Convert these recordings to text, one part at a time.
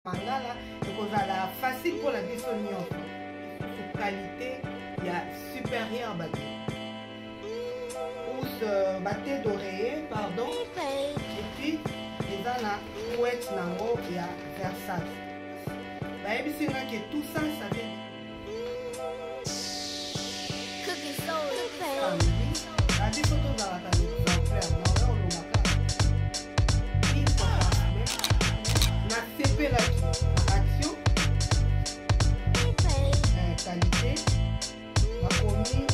Mangala ekozala facile mpo na biso nyonso. Qualité ya supérieure bato. Housse euh, bate d'oreiller, pardon. Et puis eza na couette nango ya Versace. Bayebisi nga que tout ça ça vient biso tozalaka na exemplaire naoya olobaka nasepelaki na action eh, qualité bakomi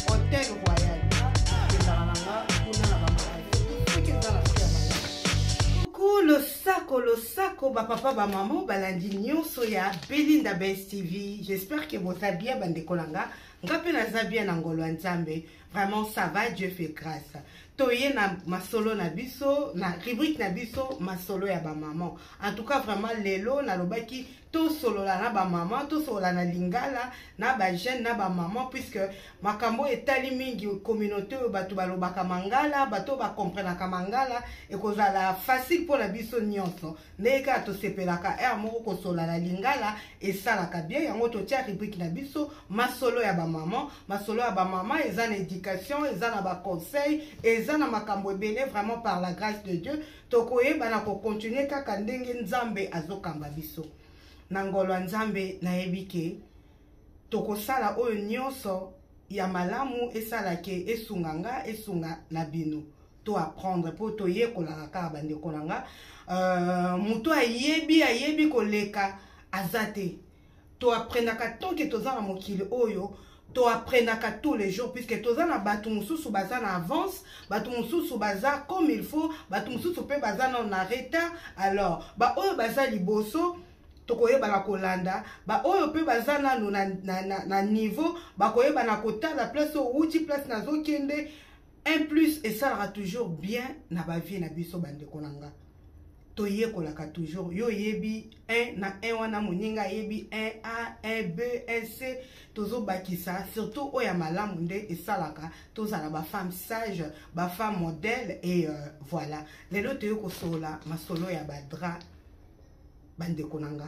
hotel royal nakendaka na nga kuna na bamagasin soki eza na se ya malamu kuku losako losako bapapa bamama balandi nyonso ya belinda best tv j'espère que boza bien bandeko na nga nga mpe naza bien na ngolo ya nzambe vraiment ça va dieu fait grâce toye na masolo na biso na rubrique na biso masolo ya bamama en tout cas vraiment lelo nalobaki tosolola na bamama tosolola na lingala na bajeune na bamama puisque makambo etali mingi communauté oyo bato balobaka mangala bato oyo bakomprenaka mangala ekozala facile mpo na biso nyonso ndenge kaka tosepelaka heure moko kosolola na lingala esalaka bien yango totia rubrique na biso masolo ya bamama masolo ya bamama eza na éducation eza na baconseil eza na makambo ebele vraiment par la grâce de dieu tokoyeba na kokontinue kaka ndenge nzambe azokamba biso na ngolo ya nzambe nayebi ke tokosala oyo nyonso ya malamu esala ke esunga nga esunga na bino to apprendre mpo toyekolaka kaka bandeko na nga euh, moto ayebi ayebi koleka aza te toapprenaka tant que toza na mokili oyo toapprenaka tous les jours puisque toza na bato mosusu baza na avance bato mosusu baza comme il faut bato mosusu mpe baza nano na retard alors baoyo baza liboso tokoyeba na kolanda baoyo mpe baza nano na, na, na, na niveau bakoyeba na kotala place oyo wuti place nazokende un plus esalaka toujours bien na bavie na biso bandeko na nga toyekolaka toujours yo oyebi 1 na 1 wana moninga ayebi 1 a 1 b 1 c tozobakisa surtout oyo ya malamu nde esalaka tozala bafemme sage bafemme modèle et euh, voilà lelo toye kosolola masolo ya badra bandeko na nga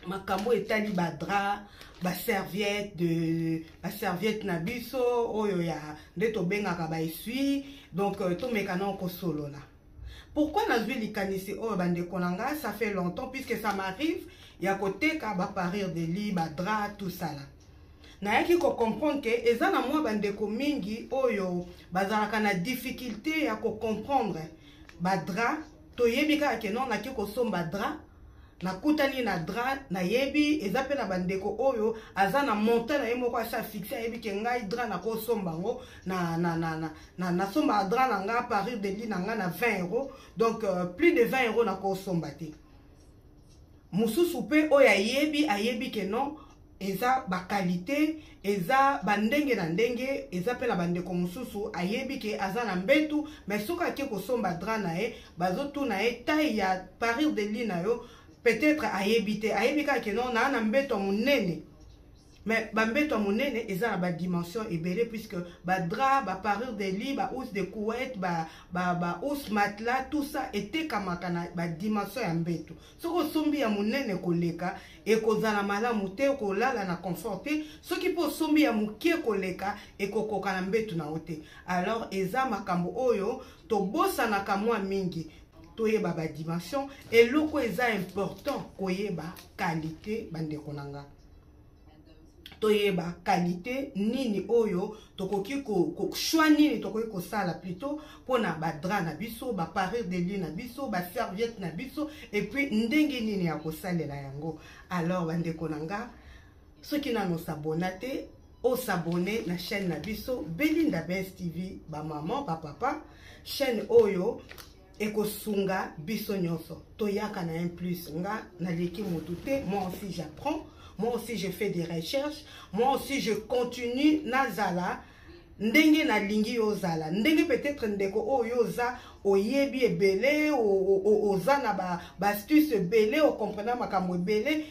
makambo etali badra baserviette de baserviette na biso oyo ya nde tobengaka baesui donc euh, tomeka nao kosolola pourquoi nazwi likanisi oyo bandeko na nga ça fait longtemps puisque ça m'arrive ya koteka baparure de lit badra tout ça là nayaki kocomprendre ke eza na mwa bandeko mingi oyo bazalaka na difficulté ya kocomprendre badra toyebi kaka ke non nake kosomba drap nakutani na drap nayebi eza mpe na bandeko oyo aza na montant na ye moko asi afixe ayebi ke ngai drap nakosomba yango na, na, na, na, na, nasombaka drap na nga parure de lit na nga na 20 euros donc euh, plus de 20 euros nakosomba te mosusu mpe oyo ayebi ayebi ke non eza bakalite eza bandenge na ndenge eza mpe na bandeko mosusu ayebi ke aza na mbetu mais soki ake kosomba drap na ye bazotuna ye taille ya parure de lit na yo peut-être ayebi te ayebi kaka ke non naa na mbeto ya monene mais bambeto ya monene eza na badimension ebele puisque badra baparure de lit bahousse de couette bahousse ba, ba matelas tout ça etekamaka na badimension ya mbeto soki osombi ya monene koleka ekozala malamu te okolala na confort te soki mpe osombi ya moke koleka ekokoka na mbetu na yo te alors eza makambo oyo tobosanaka mwa mingi toyeba badimension eloko eza important koyeba kalite bandeko na nga toyeba kalite nini oyo tokoki ko, ko choix nini tokoki kosala plutôt mpona badra na biso baparure de lit na biso baserviette na biso epuis ndenge nini ya kosalela yango alors bandeko na nga soki nano osabona te osabone na chaîne na biso belinda bens tv bamama bapapa chaîne oyo ekosunga biso nyonso toyaka na un plus nga naleki motu te moi aussi j'apprends moi aussi je fais des recherches moi aussi je continue nazala ndenge nalingi yo ozala ndenge peut-être ndeko oyo oza oyebi ebele oza na baastuce ba ebele okomprena makambo ebele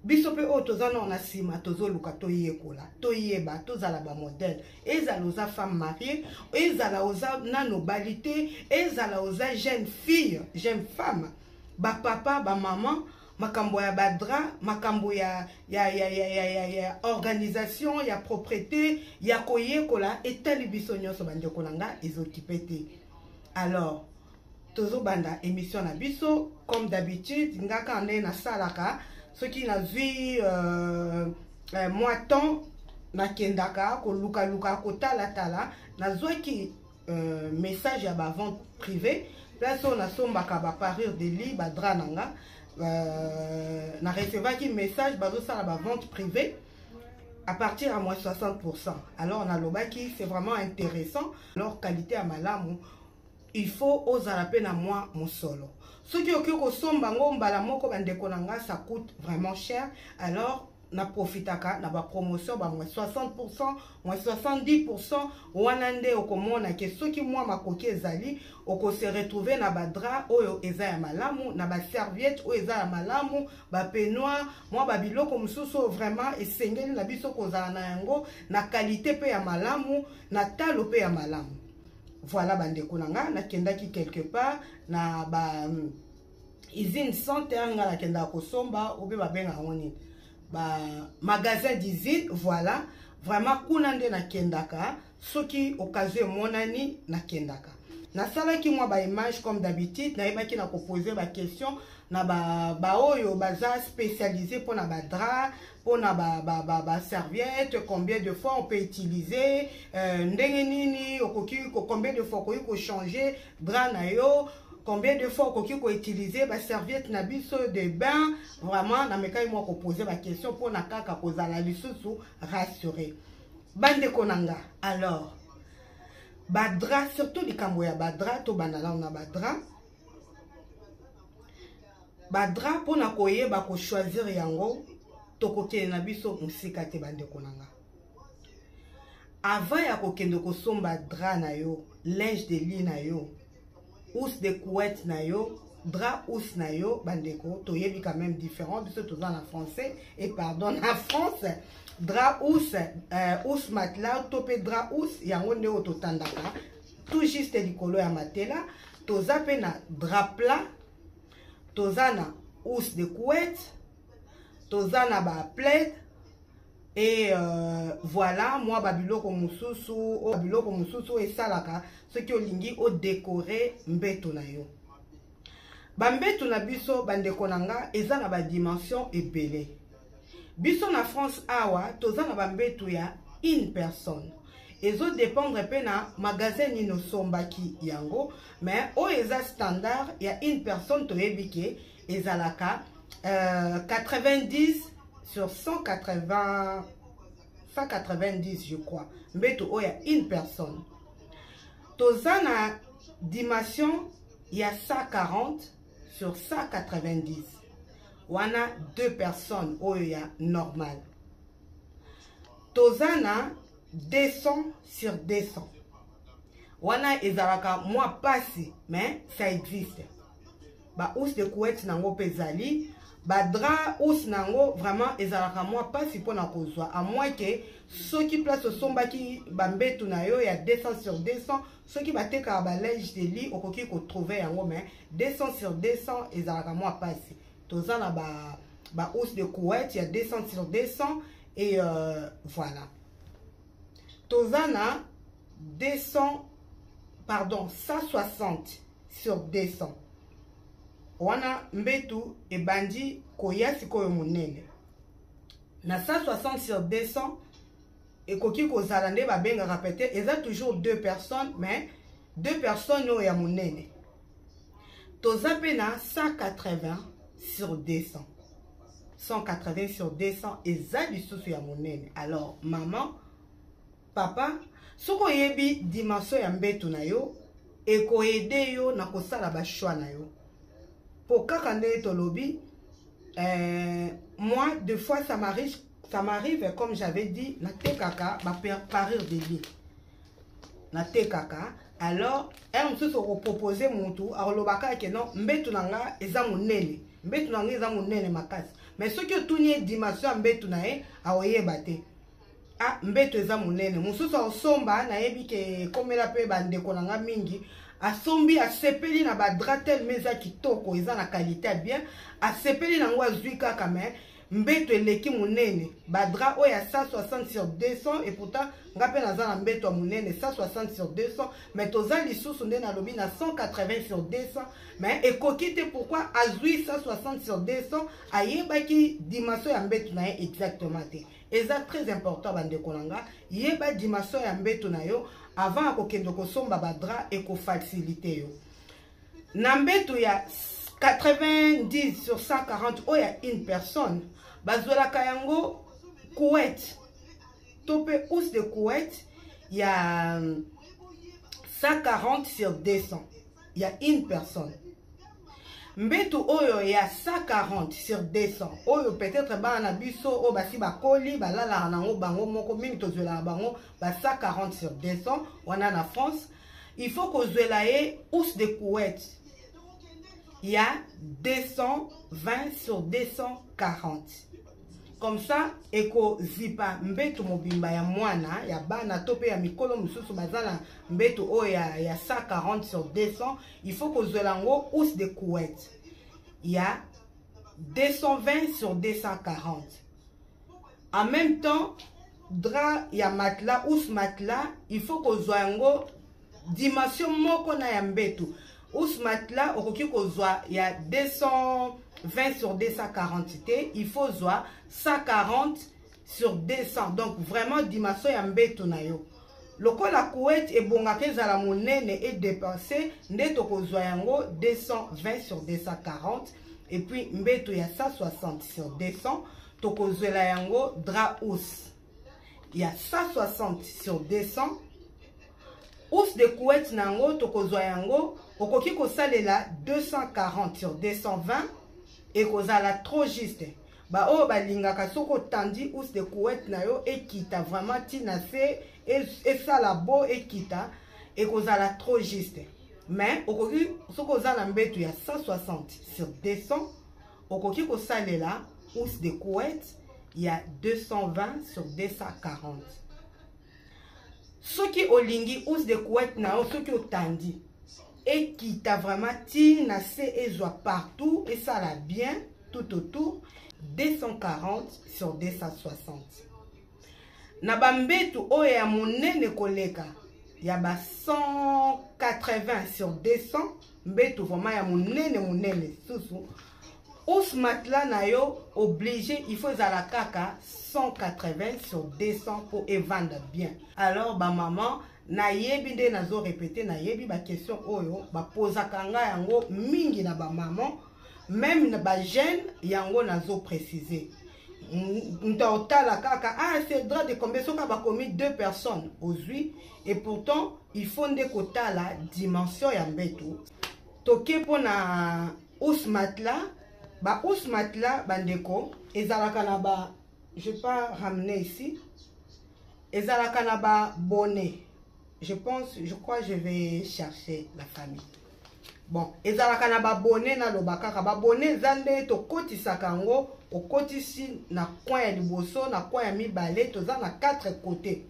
biso mpe oyo toza nao na nsima tozoluka toyekola toyeba tozala bamodele ezala oza femme marie ezala oza nano obali te ezala oza jeune fille jeune femme Bapapa, bamama, makambo ya badrap, makambo ya organisation, ya propreté, ya koyekola, etali biso nyonso. Bandeko na nga, ezokipe te. Alors tozobanda émission na biso comme d'habitude. Nga kaka nde nasalaka, soki nazwi mwa temps, nakendaka kolukaluka, kotalatala. Nazwaki message ya bavente privée, place oyo nasombaka baparure de lit, badrap na nga. Na recevaki message, bazosala bavente privée à partir à moins 60%. Alors nalobaki, c'est vraiment intéressant. Alors qualité ya malamu, il faut ozala mpe na mwa mosolo. Soki okoki kosomba yango mbala moko, bandeko na nga, ça coûte vraiment cher. Alors naprofitaka na bapromotion, ba moins 60%, moins 70%. Wana nde okomona ke soki mwa makoki ezali, okose retrouver na badrap oyo eza ya malamu, na baserviette oyo eza ya malamu, bapeignoir, mwa babiloko mosusu oyo vraiment esengeli na biso kozala na yango na qualité mpe ya malamu, na talo mpe ya malamu. Voilà, bandeko na nga, nakendaki quelque part na ba usine center. Nga nakendaka kosomba, obe babengaka yango nini, ba magasin d'usine. Voilà, vraiment kuna nde nakendaka. Soki occasion emonani, nakendaka. Nasalaki mwa baimage comme d'habitude. Nayebaki na kopose baquestion na baoyo ba baza spécialisé mpona badrap, mpona baserviette, ba, ba, combien de fois on peut utiliser, ndenge nini okoki, combien de fois okoki kochanger drap na yo, combien de fois okoki koutiliser baserviette na biso de bain. Vraiment namekaki mwa kopose baquestion mpona kaka kozala lisusu rassuré, bandeko na nga. Alors badrap, surtout likambo ya badrap, tobanda nano na badrap. Badrap, mpona koyeba kochoisir yango, tokokende na biso mosika te, bandeko na nga. Avant ya kokende kosomba drap na yo, linge de lit na yo, housse de couette na yo, drap housse na yo, bandeko, toyebi quand même différent. Biso toza na français et pardon, na France, drap housse, housse matelas to mpe drap housse, yango nde oyo totandaka tout juste likolo ya matelas. Toza mpe na drap plat, toza na housse de couette, toza na baplaid et voilà, mwa babiloko mosusu, biloko mosusu oyo esalaka soki olingi odécorer mbeto na yo. Bambeto na biso, bandeko na nga, eza na badimension ebele. Biso na France awa, toza na bambeto ya une personne. Ezodépendre mpe na magasin nini osombaki yango, mais oyo eza standard ya une personne, toyebi ke ezalaka 90 sur 180, 190 je crois, mbeto oyo ya une personne. Toza na dimension ya 140 sur 190, wana deux personnes oyo ya normal. Toza na 200 sur 200, wana ezalaka mwa pasi, mais ça existe. Bahousse de couette nango mpe ezali, badrap housse nango vraiment ezalaka mwa mpasi mpona kozwa, à moins ke soki place osombaki bambetu na yo ya 200 sur 200, soki batekaka balinge de lit, okoki kotrouver yango, mais 200 sur 200 ezalaka mwa mpasi. Toza na ba bahousse de couette ya 200 sur 200 et voilà, toza na 200, pardon, 160 sur 200. Wana mbetu ebandi koya sikoyo monene. Na 160 sur 200, ekoki kozala nde babengaka peut-être, eza toujours deux personnes, mais deux personnes oyo ya monene. Toza mpe na 180 sur 200. 180 sur 200 eza lisusu ya monene. Alors maman, papa, soki oyebi dimension ya mbeto na yo, ekoaider yo na kosala bachoix na yo. Mpo kaka nde tolobi, moi deux fois ça m'arrive, ça m'arrive, comme j'avais dit, natekaka baparure de lit, natekaka. Alors heure mosusu okopropose motu, akolobaka ke non, mbetu na nga eza monene, mbetu na nga eza monene makasi. Mais soki otuni ye dimension ya mbetu na ye, akoyeba te. Ah, mbeto eza monene. Mosusu akosomba, nayebi ke ekomela mpe bandeko na nga mingi. Asombi, asepeli na badrap telema eza kitoko, eza na qualité ya bien, asepeli nango, azwi kaka, mais mbeto eleki monene. Badrap oyo ya 160 sur 200, et pourtant nga mpe naza na mbeto ya monene 160 sur 200, mais toza lisusu nde nalobi na 180 sur 200, mais ekoki te. Pourquoi azwi 160 sur 200? Ayebaki dimension ya mbeto na ye exactement te. Eza très important, bandeko na nga, yeba dimension ya mbeto na yo avant ya kokende kosomba badrap, ekofacilite yo. Na mbeto ya 90 sur 140 oyo ya une personne, bazwelaka yango couette to mpe housse de couette ya 140 sur 200 ya une personne. Mbeto oyo ya 140 sur 200 oyo, peut-être bana na biso oyo basi bakoli balalaka nango bango moko mingi, tozwelaka bango ba 140 sur 200 wana na France, il faut kozwela ye housse de couette ya 220 sur 240. Comme ça ekozipa mbeto mobimba ya mwana, ya bana to mpe ya mikolo mosusu baza na mbeto oyo ya 140 sur 200. Il faut kozwela yango housse de couette ya 220 sur 240. En même temps, drap ya matelas, housse matelas, il faut kozwa yango dimension moko na ya mbeto. Housse matelas okoki kozwa ya 220 sur 240 te, il faut zwa 140 sur 200, donc vraiment dimension ya mbeto na yo. Lokola couette ebongaka ezala monene, edépasse, nde tokozwa yango 220 sur 240. Et puis mbeto ya 160 sur 200, tokozwela yango drap housse ya 160 sur 200. Housse de couette na yango, tokozwa yango, okoki kosalela 240 sur 220, ekozala trop juste. Baoyo balingaka soki otandi housse de couette na yo ekita vraiment ntina se, esala bo ekita, ekozala trop juste. Mais okoki, soki oza na mbeto ya 160 sur 200, okoki kosalela housse de couette ya 220 sur 240. Soki olingi housse de couette na yo, soki otandi, ekita vraiment ti na se, ezwa partout, esala bien tout autour, 240 sur 260. Na bambetu oyo ya monene koleka ya ba 180 sur 200, mbetu vraiment ya monene monene susu, housse matelas na yo obligé il faut ezala kaka 180 sur 200 mpo evanda bien. Alors bamama, nayebi nde nazorépéter, nayebi baquestion oyo bapozaka nga yango mingi na bamama, même na bajeune, yango nazoprécise. Moto otala kaka: "Ah, c'est drap de combien?" Soki bakomi deux personnes, ozwi, et pourtant il faut nde kotala dimension ya mbeto. Toke mpona housse matelas. Ba housse matelas, bandeko, ezalaka na ba, je pas ramener ici, ezalaka na ba bonnet. Je pense, je crois, je vais chercher la famille. Bon, ezalaka na babonnet, naloba kaka babonnet eza nde tokotisaka yango, okotisi na coin ya liboso, na coin ya mibale, toza na quatre côté.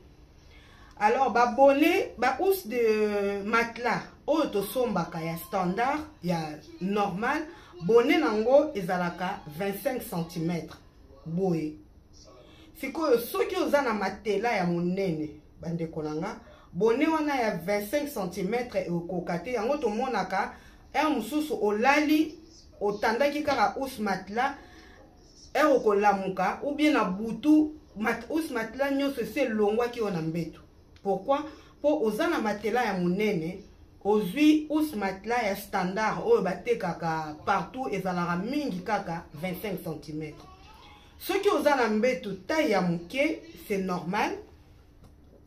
Alors babonnet, bahousse de matelas oyo tosombaka ya standard, ya normal, bonnet nango ezalaka 25 cm boye. Sikoyo soki oza na matelas ya monene, bandeko na nga, bonnet wana ya 25 cm ekoka te. Yango tomonaka heure mosusu olali, otandaki kaka housse matelas, heure okolamuka ou bien na butu, housse matelas nyonso esi elongwaki oyo na mbeto. Pourquoi? Mpo oza na matelas ya monene, ozwi housse matelas ya standard oyo batekaka partout, ezalaka mingi kaka 25 cm. Soki oza na mbeto taille ya moke, c'est normal,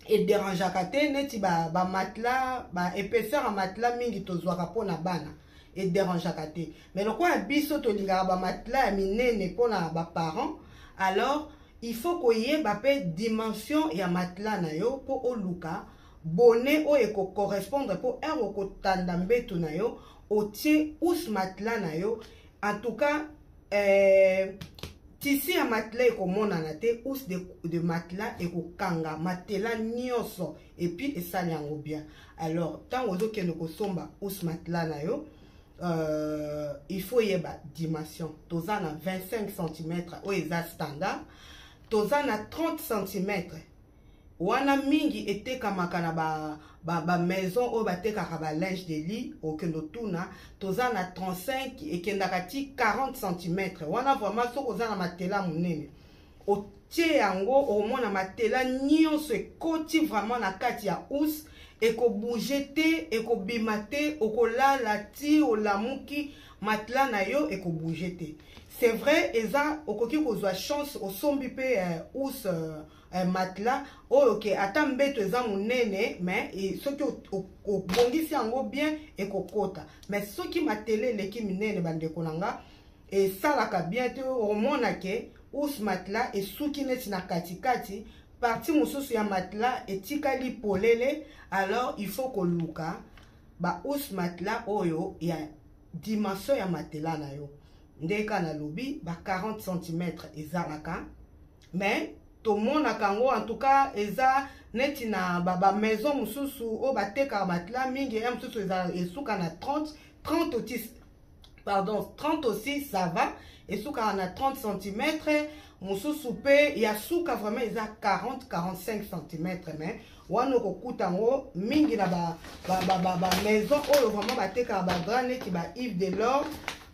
edérangeaka te. Neti bamatelas, ba baépaisseur ya matelas mingi tozwaka mpona bana, edérangeaka te. Mais lokola biso tolingaka bamatelas ya minene mpona baparent, alors il faut koyeba mpe dimension ya matelas na yo mpo oluka bonnet oyo ekocorrespondre, mpo heure okotanda mbeto na yo, otie housse matelas na yo, en tout cas. Tissu ya matelas ekomonana te, housse de matelas ekokanga matelas nyonso et puis esali yango bien. Alors ntango ozokende kosomba housse matelas na yo, il faut yeba dimension. Toza na 25 cm oyo eza standard, toza na 30 cm wana mingi etekamaka na ba maison oyo batekaka balinge de lit, okende otuna. Toza na 35, ekendaka ti 40 cm. Wana vraiment, soki oza na matelas monene, otie yango, okomona matelas nyonso ekoti vraiment na kati ya housse, ekobouge te, ekobima te. Okolala ti olamuki, matelas na yo ekobouge te. C'est vrai, eza okoki kozwa chance, osombi mpe housse matelas oyo ke ata mbeto eza monene, mais soki obongisi yango bien, ekokota. Mais soki matelas eleki minene, bandeko na nga, esalaka bien te. Omona ke housse matelas esuki neti na katikati, partie mosusu ya matelas etikali polele. Alors il faut koluka bahousse matelas oyo ya dimension ya matelas na yo. Ndeka nalobi, ba 40 cm ezalaka, mais tomonaka yango en tout cas eza neti na bamaison ba mosusu oyo batekaka matelas mingi ya mosusu eza esuka na 30, 30 otis, pardon, 30 aussi ça va, esukaka na 30 cm. Mosusu mpe ya suka vraiment eza 40, 45 cm, mais wana okokuta yango mingi na bamaison ba, ba, ba, oyo vraiment batekaka badrap, neti ba Yves Delorme,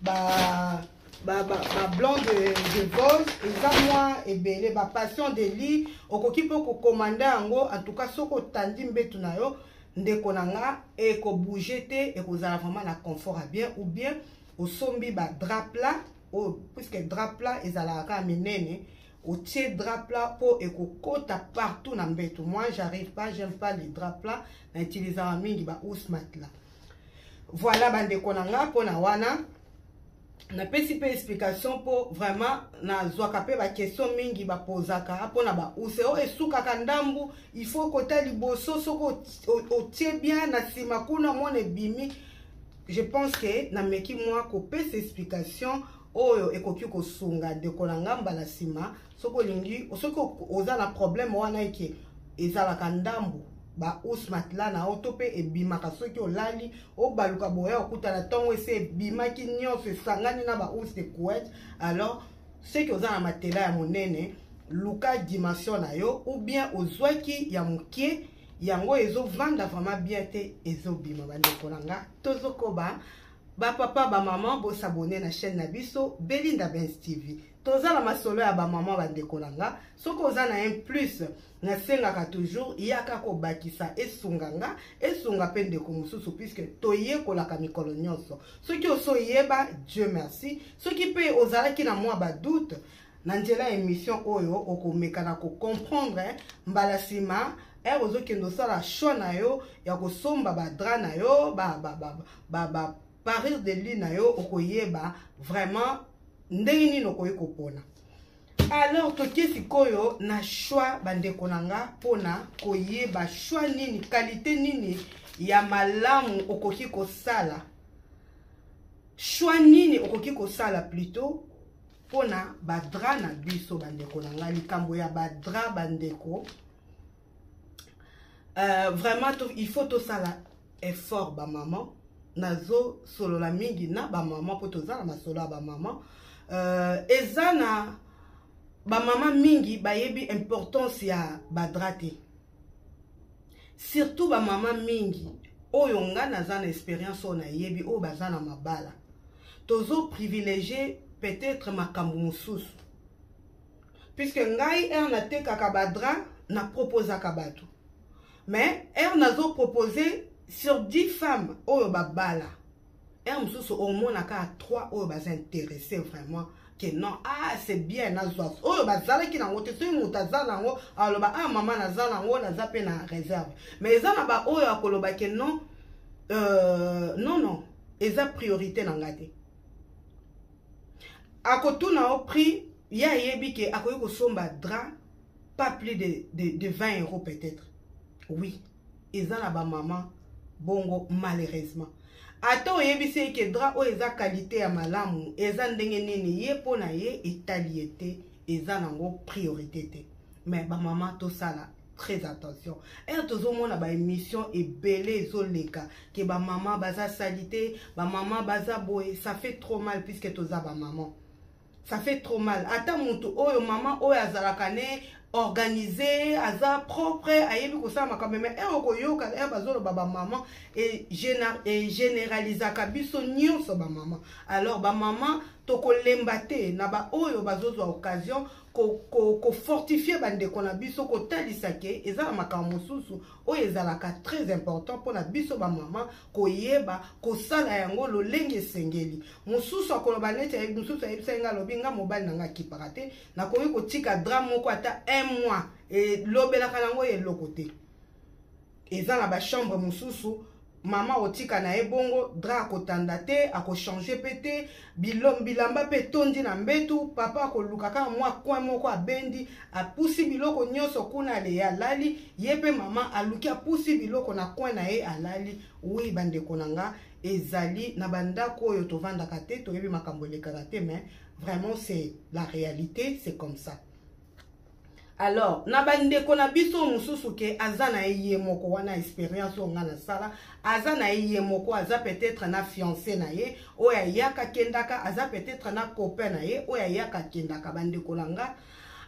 ba ba Blanc de Vosges, eza mwa ebele, bapassion de lit. Okoki mpe kocommander yango. En tout cas, soki otandi mbetu na yo, ndeko na nga, ekobouge te, ekozala vraiment na confort ya bien. Ou bien osombi badrap plat oyo, puisque drap plat ezalaka kaka minene, otie drap plat mpo ekokota partout na mbeto. Moi, j'arrive pas, j'aime pas les draps plats, na utilisaka mingi bahousse matelas. Voilà, bandeko na nga, mpona wana napesi mpe explication, mpo vraiment nazwaka mpe baquestion mingi bapozaka mpona bahousse oyo esukaka ndambu. Il faut kota liboso, soki otie bien na nsima kuna, mwana ebimi. Je pense ke nameki mwa kopesa explication oyo ekoki kosunga ndeko na nga. Mbala nsima, soki olingi, soki oza na problème wana eke ezalaka ndambu bahousse matelas na yo to mpe ebimaka soki olali, obaluka boya, okutana ntongo esi ebimaki nyonso, esangani na bahousse de couette, alors soki oza na matelas ya monene, luka dimension na yo, ou bien ozwaki ya moke, yango ezovanda vraiment bien te, ezobima. Bandeko na nga, tozokoba. Bapapa, bamama, bos'abonner na chaîne na biso Belinda Bens TV. Toza na masolo ya bamama. Bandeko na nga, soki oza na un plus, nasengaka toujours, yaka kobakisa, esunga nga, esunga mpe ndeko mosusu, puisque toyekolaka mikolo nyonso. Soki oso oyeba, Dieu merci. Soki mpe ozalaki na mwa badoute, na nzela ya émission oyo okomeka na kocomprendre. Mbala nsima ere ozokende osala choix na yo ya kosomba badrap na yo, ba parure de lit na yo, okoyeba vraiment ndenge nini okoki kopona. Alors tokie sikoyo na choix, bandeko na nga, mpona koyeba choix nini, qualité nini ya malamu okoki kosala, choix nini okoki kosala plutôt mpona badrap na biso. Bandeko na ngai, likambo ya badrap, bandeko, vraiment il faut tosala effort. Bamama, nazosolola mingi na bamama mpo toza na masolo ya bamama. Eza na bamama mingi bayebi importance ya badrap te, surtout bamama mingi oyo nga naza na expérience, oyo nayebi, oyo baza na mabala. Tozoprivilégie peut-être makambo mosusu, puisque ngai ere natekaka badrap, naproposaka bato, mais ere nazopropose, sur 10 femmes oyo babala, ere mosusu omonaka 3 oyo baza intéressé vraiment ke non, ah, c'est bien, nazwa oyo bazalaki nango te. Soki moto aza nango, aloba: "Ah mama, naza nango, naza mpe na réserve." Mais eza na baoyo akoloba ke non, non, non, eza priorité na nga te. Akotuna o prix, ye ayebi ke akoki kosomba drap pas plus de 20 € peut-être. Oui, eza na bamama bongo, malheureusement. Ata oyebisi ye ke drap oyo eza qualité ya malamu, eza ndenge nini, ye mpo na ye etali ye te, eza nango priorité te. Mais bamama, tosala très attention. Ere tozomona baémission ebele ezoleka ke bamama baza sali te, bamama baza boye, ça fait trop mal, puisque toza bamama, ça fait trop mal. Ata motu oyo, mama oyo azalaka ne organisé, aza propre, ayebi kosala makambo, mais ere okoyoka ere bazoloba bamama, egénéralisaka biso nyonso bamama. Alors bamama, tokolemba te na baoyo bazozwa occasion kofortifie bandeko na biso, kotalisa ke eza na makambo mosusu oyo ezalaka très important mpona biso bamama koyeba kosala yango lolenge esengeli. Mosusu akoloba neti mosusu ayebisaki nga, alobi: "Nga mobali na nga akipaka te, nakoki kotika drap moko ata un mois, elobelaka nango eloko te." Eza na bachambre mosusu, mama otika na ye bongo drap, akotanda te, akochange mpe te, bilamba mpe etondi na mbetu. Papa akoluka kaka mwa coin moko, abendi, apusi biloko nyonso kuna, aleye, alali. Ye mpe mama aluki, apusi biloko na coin na ye, alali. Oui, bandeko na nga, ezali na bandako oyo tovandaka te, toyebi makambo elekaka te, mais vraiment c'est la réalité, c'est comme ça. Alors na bandeko na biso mosusu ke aza na ye ye moko wana, expérience oyo nga nasala, aza na ye ye moko, aza peut-être na fiancé na ye oyo ayaka akendaka, aza peut-être na copain na ye oyo ayaka akendaka. Bandeko na nga,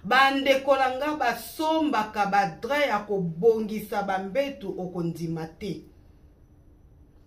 bandeko na nga basombaka badrap ya kobongisa bambetu, okondima te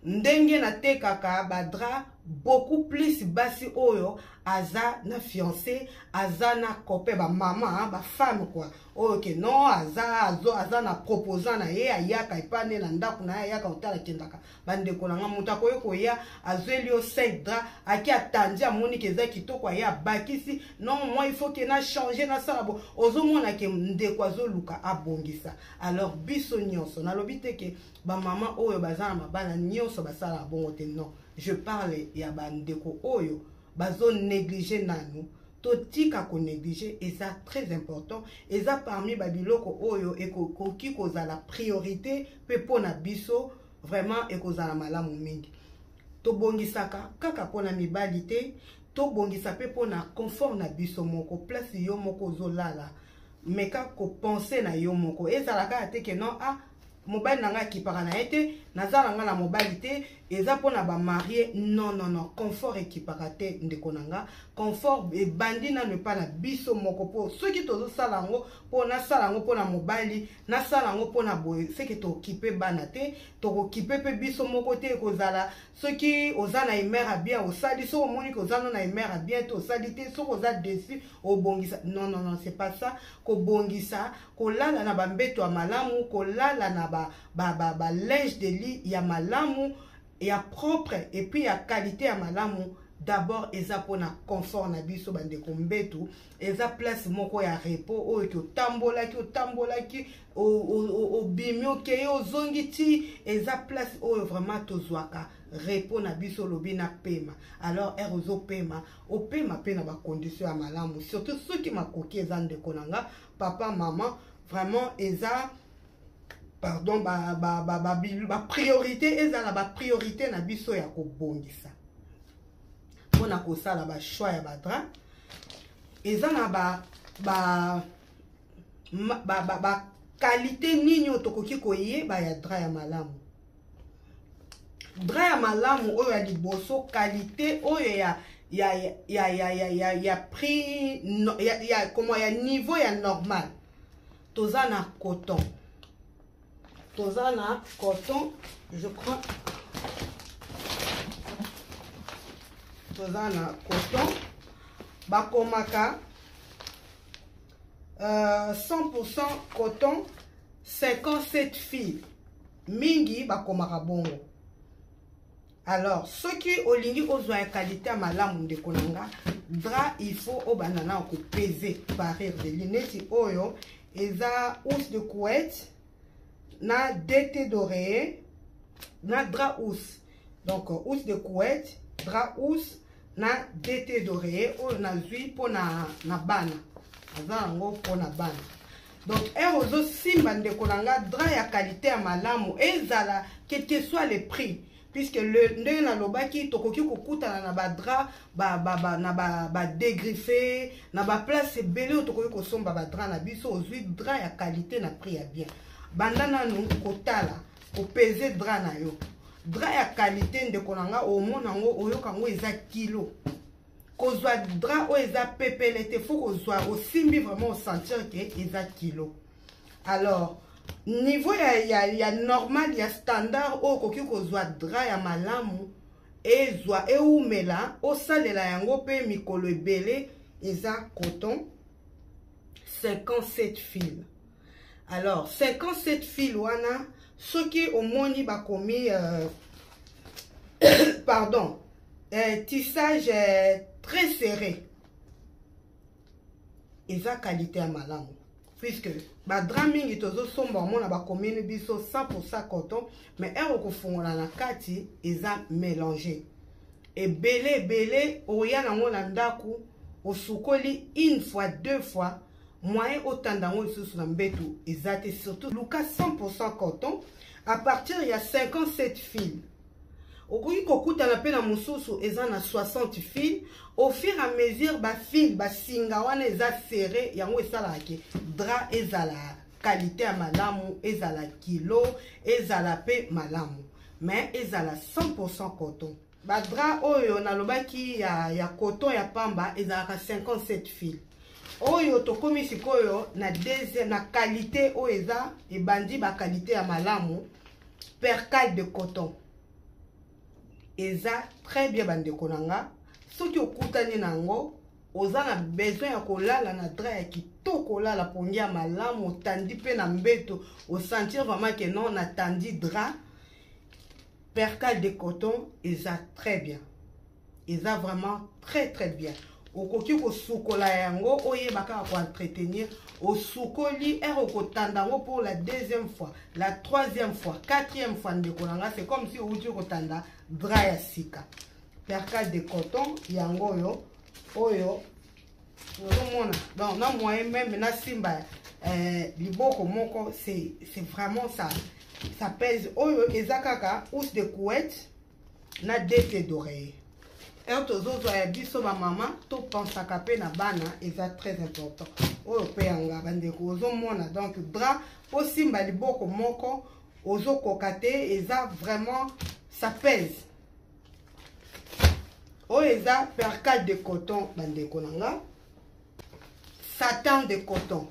ndenge natekaka badrap beaucoup plus basi oyo aza na fiancé, aza na copain, bamama, bafemme quoi, oyo ke non, aza, azo, aza na proposant na ye, ayaka epane na ndako na ye, ayaka kotala, akendaka. Bandeko na nga, moto akoki koya, azweli yo 5 drap, aki atandi, amoni ke eza kitoko, aye abakisi: "Non, moi il faut ke na change, nasala bo." Ozomona ke ndeko azoluka abongisa. Alors biso nyonso, nalobi te ke bamama oyo baza na mabala nyonso basalaka bongo te, non, je parle ya bandeko oyo bazonéglige nanu. Totika konéglige, eza très important, eza parmi babiloko oyo ekoki kozala priorité mpe mpo na biso. Vraiment ekozala malamu mingi. Tobongisaka kaka mpona mibali te, tobongisa mpe mpona confort na biso moko. Place yo moko ozolala, meka kopense na yo moko. Ezala kaka te ke non, ah, mobali na ngai akipaka na ye te, naza na ngai na mobali te, eza mpona bamariés. Non, non, non, confort ekipaka te, ndeko na nga. Confort ebandi nano epa na biso moko, mpo soki tozosala yango mpo nasala yango mpona mobali, nasala yango mpona boye, seke tokipe bana te, tokokipe mpe biso moko te. Ekozala soki oza na humeur ya bien, osali; soki omoni ke oza no na humeur ya bien te, osali te; soki oza déçu, obongisa. Non, non, non, c'est pas ça. Kobongisa, kolala na bambeto ya malamu, kolala na balinge ba, ba, ba de lit ya malamu, ya propre et puis ya qualité ya malamu, d'abord eza mpona confort na biso. Bandeko, mbetu eza place moko ya repos oyo ki otambolaki, otambolaki, obimi, okei, ozongi ti, eza place oyo vraiment tozwaka repos na biso. Olobi na pema, alors ere ozopema, opema mpe na bacondition ya malamu, surtout soki makoki eza. Ndeko na nga, papa, mama, vraiment eza, pardon, bapriorité ba, ba, ba, ezala bapriorité na biso ya kobongisa mpona kosala bachoix ya badrap. Eza na ba ba ba, ba, ba qualité nini oyo tokoki koyeba ya drap ya malamu? Drap ya malamu oyo ya liboso, qualité oyo ya prix no, ya, comment, ya niveau ya normal, toza na coton. Toza na coton, je crois, toza na coton, bakomaka 100% coton, 57 fil, mingi bakomaka bongo. Alors soki olingi ozwa ya qualité ya malamu, ndeko na nga, drap, il faut obanda na kopese parure de lit. Neti oyo eza housse de couette na dt d'oreiller na drap housse. Donc housse de couette, drap housse na dt d'oreiller oyo nazwi mpona na bana, aza yango mpona bana. Donc ere ozosimba, ndeko na nga, drap ya qualité ya malamu, ezala quel que soit le prix. Puisque le ndenge nalobaki, tokoki kokutana na badrap ba, ba, ba, na badegriffe ba na baplace ebele oyo tokoki kosomba badrap na biso. Ozwi drap ya qualité na prix ya bien. Banda nanu kotala, kopese drap na yo. Drap ya qualité, ndeko na nga, omona yango, oyoka yango, eza kilo. Kozwa drap oyo eza pepele te, faut kozwa osimbi vraiment, osentir ke eza kilo. Alors niveau ya normal, ya standard oyo okoki kozwa drap ya malamu, ezwa eumela, osalela yango mpe mikolo ebele, eza coton 57 fil. Alors 57 fil wana, soki omoni bakomi pardon, tissage très serré, eza qualité ya malamu, puisque badrap mingi tozosomba, omona bakomeli biso 100 coton, mais heure okofungola na kati, eza mélange ebele ebele. Oya nango na ndako, osukoli une fois, deux fois, moyen otanda yango lisusu na mbeto eza te. Surtout luka 100 coton à partir ya 57 fil. Okoki kokutana mpe na mosusu eza na 60 fil. Au fur et à mesure bafil, basinga wana eza serré, yango esalaka ke drap ezala qualité ya malamu, ezala kilo, ezala mpe malamu, mais ezala 100 coton. Badrap oyo nalobaki ya coton ya pamba ezalaka 57 fil. Oyo tokomi sikoyo na deuxième, na qualité oyo eza ebandi baqualité ya malamu, percale de coton, eza très bien. Bandeko na nga, soki okutani na yango, oza na besoin ya kolala na drap ya kitoko, olala pongi ya malamu, otandi mpe na mbeto, osentir vraiment ke non, natandi drap. Percale de coton eza très bien, eza vraiment très très bien. Okoki kosukola yango, oyeba kaka koentretenir. Osukoli, heure okotanda yango pour la deuxième fois, la troisième fois, quatrième fois, ndeko na nga, c'est comme si outi kotanda drap ya sika. Percale de coton yango oyo. Oyo ozomona, donc na moyen même nasimba liboko moko, c'est vraiment ça, ça pèse. Oyo eza kaka housse de couette na deux d'oreiller. Heure tozozwa ya biso bamama, topensaka mpe na bana, eza très important. Oyo mpe yanga, bandeko, ozomona donc drap, osimba liboko moko, ozokoka te, eza vraiment, ça pèse. Oyo eza percale de coton, bandeko na nga. Satin de coton,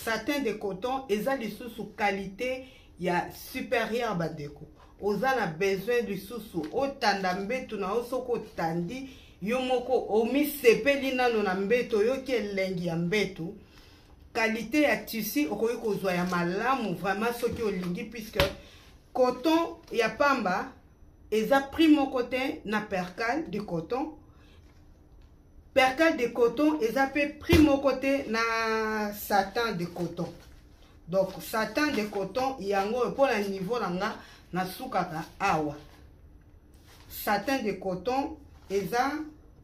satin de coton eza lisusu qualité ya supérieure. Bandeko, oza na besoin lisusu otanda mbeto na yo, soki otandi, yo moko omisepeli nano na mbeto, oyoki elengi ya mbeto. Qualité ya tissu okoki kozwa ya malamu vraiment soki olingi, puisque coton ya pamba eza prix moko te na percale de coton. Percale de coton eza mpe prix moko te na satin de coton. Donc satin de coton yango oyo, mpona niveau na nga, nasukaka awa. Satin de coton eza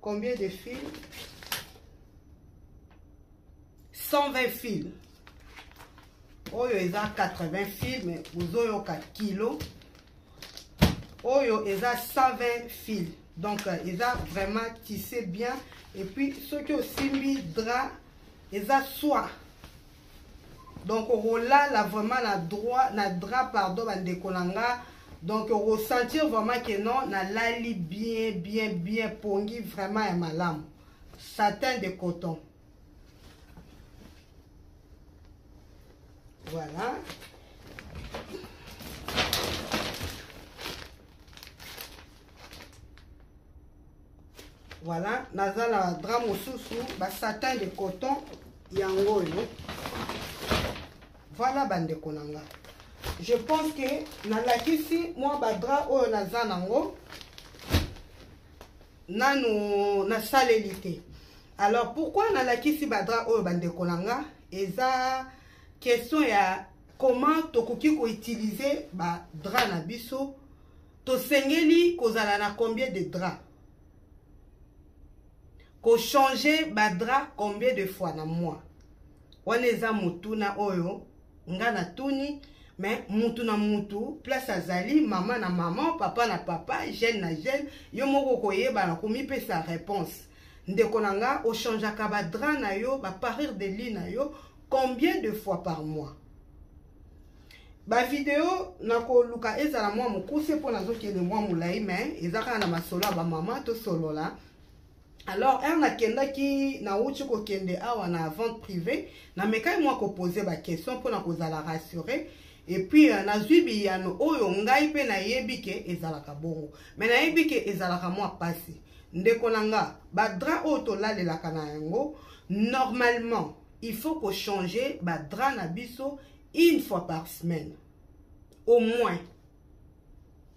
combien de fil? 120 fil. Oyo eza 80 fil, mais ozoyoka kilo. Oyo eza 120 fil, donc eza vraiment tissé bien. Et puis soki osimbi drap, eza soie, donc okolala vraiment na droit, na drap, pardon, bandeko na nga. Donc okosentir vraiment ke non, nalali bien bien bien, pongi vraiment ya malamu. Satin de coton, voilà. Voilà, naza na drap mosusu, basatin de coton yango oyo. Voilà, bandeko na nga, je pense que nalakisi mwa badrap oyo naza nango, nanu nasaleli te. Alors pourquoi nalakisi badrap oyo, bandeko na nga? Eza question ya comment tokoki koutiliser badrap na biso. Tosengeli kozala na combien de drap? Kochanger badrap combien de fois na mois? Wana eza motuna oyo nga natuni. Mais mutu na mutu place azali, mama na mama, papa na papa, jeune na jeune, yo moko okoyeba na komipesa réponse. Ndeko na nga, ochangeaka ba drap na yo, ba parure de lit na yo combien de fois par mois? Ba video nakoluka ezala mwa mokuse mpo nazokende mwa molai, mais eza kaka na masolo ya bamama tosolola. Alors heure nakendaki, nauti kokende awa na vente privée, namekaki mwa kopose baquestion mpona kozala rassuré. Et puis nazwi biyano oyo ngai mpe nayebi ke ezalaka bongo, mais nayebi ke ezalaka mwa pasi. Ndeko na nga, badrap oyo tolalelaka na yango, normalement il faut kochanger badrap na biso une fois par semaine au moins.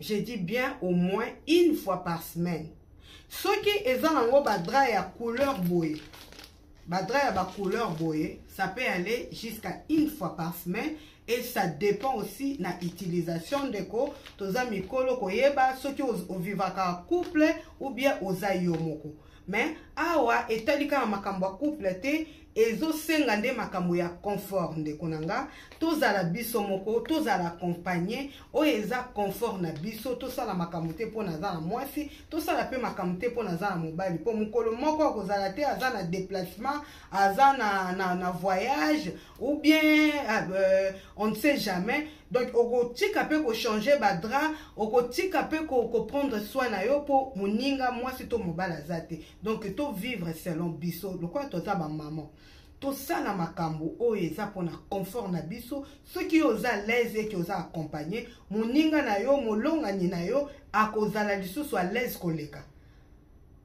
Je dis bien au moins une fois par semaine. Soki eza nango badrap ya couleur boye, badrap ya bacouleur boye, ça peut aller jusqu'à une fois par semaine et ça dépend aussi na utilisation. Ndeko, toza mikolo koyeba soki ovivaka couple ou bien oza yo moko. Mais awa etali kaka makambo ya couple te, ezosenga nde makambo ya confort. Ndeko na nga, tozala biso moko, tozala accompagné, oyo eza confort na biso. Tosala makambo te mpo naza na mwasi, tosala mpe makambo te mpo naza na mobali, mpo mokolo moko akozala te, aza na déplacement, aza na voyage ou bien on ne sait jamais. Donc okotika mpe kochanger badrap, okotika mpe koprendre soin na yo mpo moninga mwasi to mobali aza te. Donc tovivre selon biso. Lokola toza bamama, tosala makambo oyo eza mpona confort na biso. Soki oza l'aise eke oza accompagné, moninga na yo, molongani na yo akozala lisusu à l'aise koleka.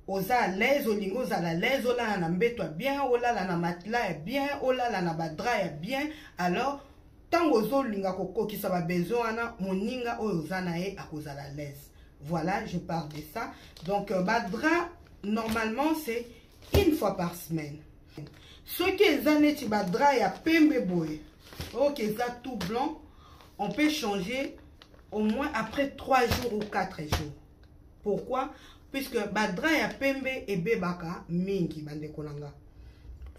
Oza à l'aise, olingi ozala à l'aise, olala na mbeto ya bien, olala na matelas ya bien, olala na badrap ya bien. Alors ntango ozolinga kokokisa babesoin wana, moninga oyo oza na ye akozala à l'aise. Voilà, je parle de ça. Donc badrap, normalement c'est une fois par semaine. Soki eza neti badrap ya pembe boye, ok, eza tout blanc, on peut changer au moins après 3 jours ou 4 jours. Pourquoi? Puisque badrap ya pembe ebebaka mingi, bandeko na nga,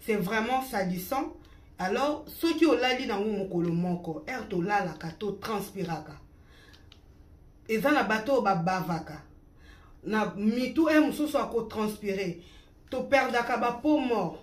c'est vraiment salissant. Alors soki olali nango mokolo moko, heure tolalaka, totranspiraka, eza na bato oyo babavaka na mitu, e mosusu akotranspire, toperdaka bapeau mort.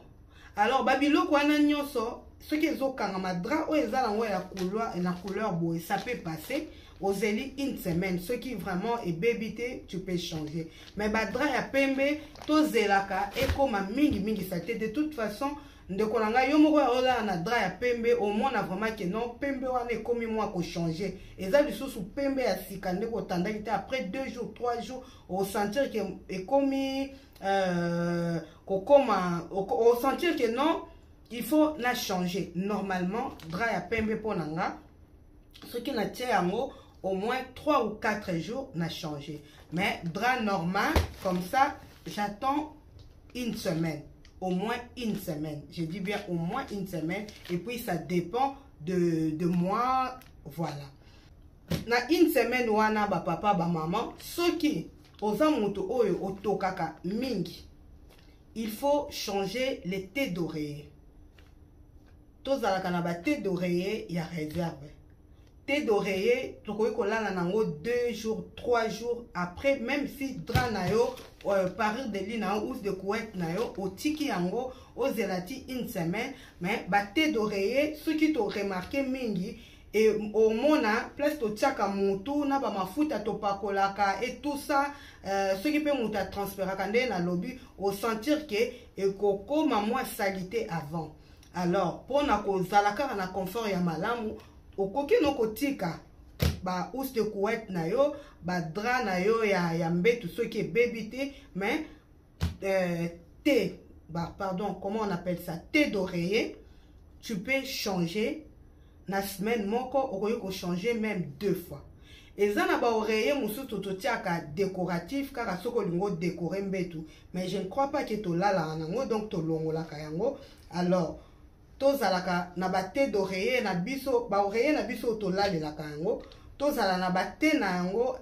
Alors babiloko wana nyonso soki ezokangama, drap oyo eza nango ya couleur, na couleur boye, ça peut passer. Ozeli une semaine, soki vraiment ebebi te, tu peux changer. Mais badrap ya pembe, tozelaka ekóma mingimingi saleté. De toute façon, ndeko na ngai, yo moko ya olala na drap ya pembe, omona vraiment ke non, pembe wana ekómi mwa kochanger, eza lisusu pembe ya sika ndenge otandaki te. Après 2 jours, 3 jours, osentir ke ekómi kokoma, osentir ke non, il faut na changer. Normalement drap ya pembe, mpo na nga, soki natie yango au moins 3 ou 4 jours, na changer. Mais drap normal comme ça, j'attends une semaine, au moins une semaine. Je dis bien au moins une semaine. Et puis ça dépend de moi. Voilà, na une semaine wana, bapapa, bamama, soki oza moto oyo otokaka mingi, il faut changer les taies d'oreiller. Tozalaka na bataies d'oreiller ya réserve. Taie d'oreiller, tokoki kolala nango 2 jours, 3 jours. Après, même si drap na yo, parure de lit na yo, housse de couette na yo, otiki yango, ozela ti une semaine. Mais bataies d'oreiller, soki toremarquer mingi, e omona place totiaka motu na bamafuta topakolaka et tout ça, soki mpe moto atranspiraka ndenge nalobi, osentir ke ekokóma mwa salité avant. Alors mpona kozala kaka na confort ya malamu, okoki no kotika ba housse de couette na yo, badrap na yo ya mbetu, soki ebebi te. Mais taie, bah, pardon, comment on appelle ça, taie d'oreiller, tu peux changer na semaine moko, okoki kochanger même deux fois. Eza na baoreiller mosusu totiaka décoratif kaka soki olingi odécorer mbetu, mais je ne crois pas ke tolalaka nango, donc tolongolaka yango. Alors tozalaka na bataies d'oreiller na biso, baoreiller na biso oyo tolalelaka yango, tozala na bataies na yango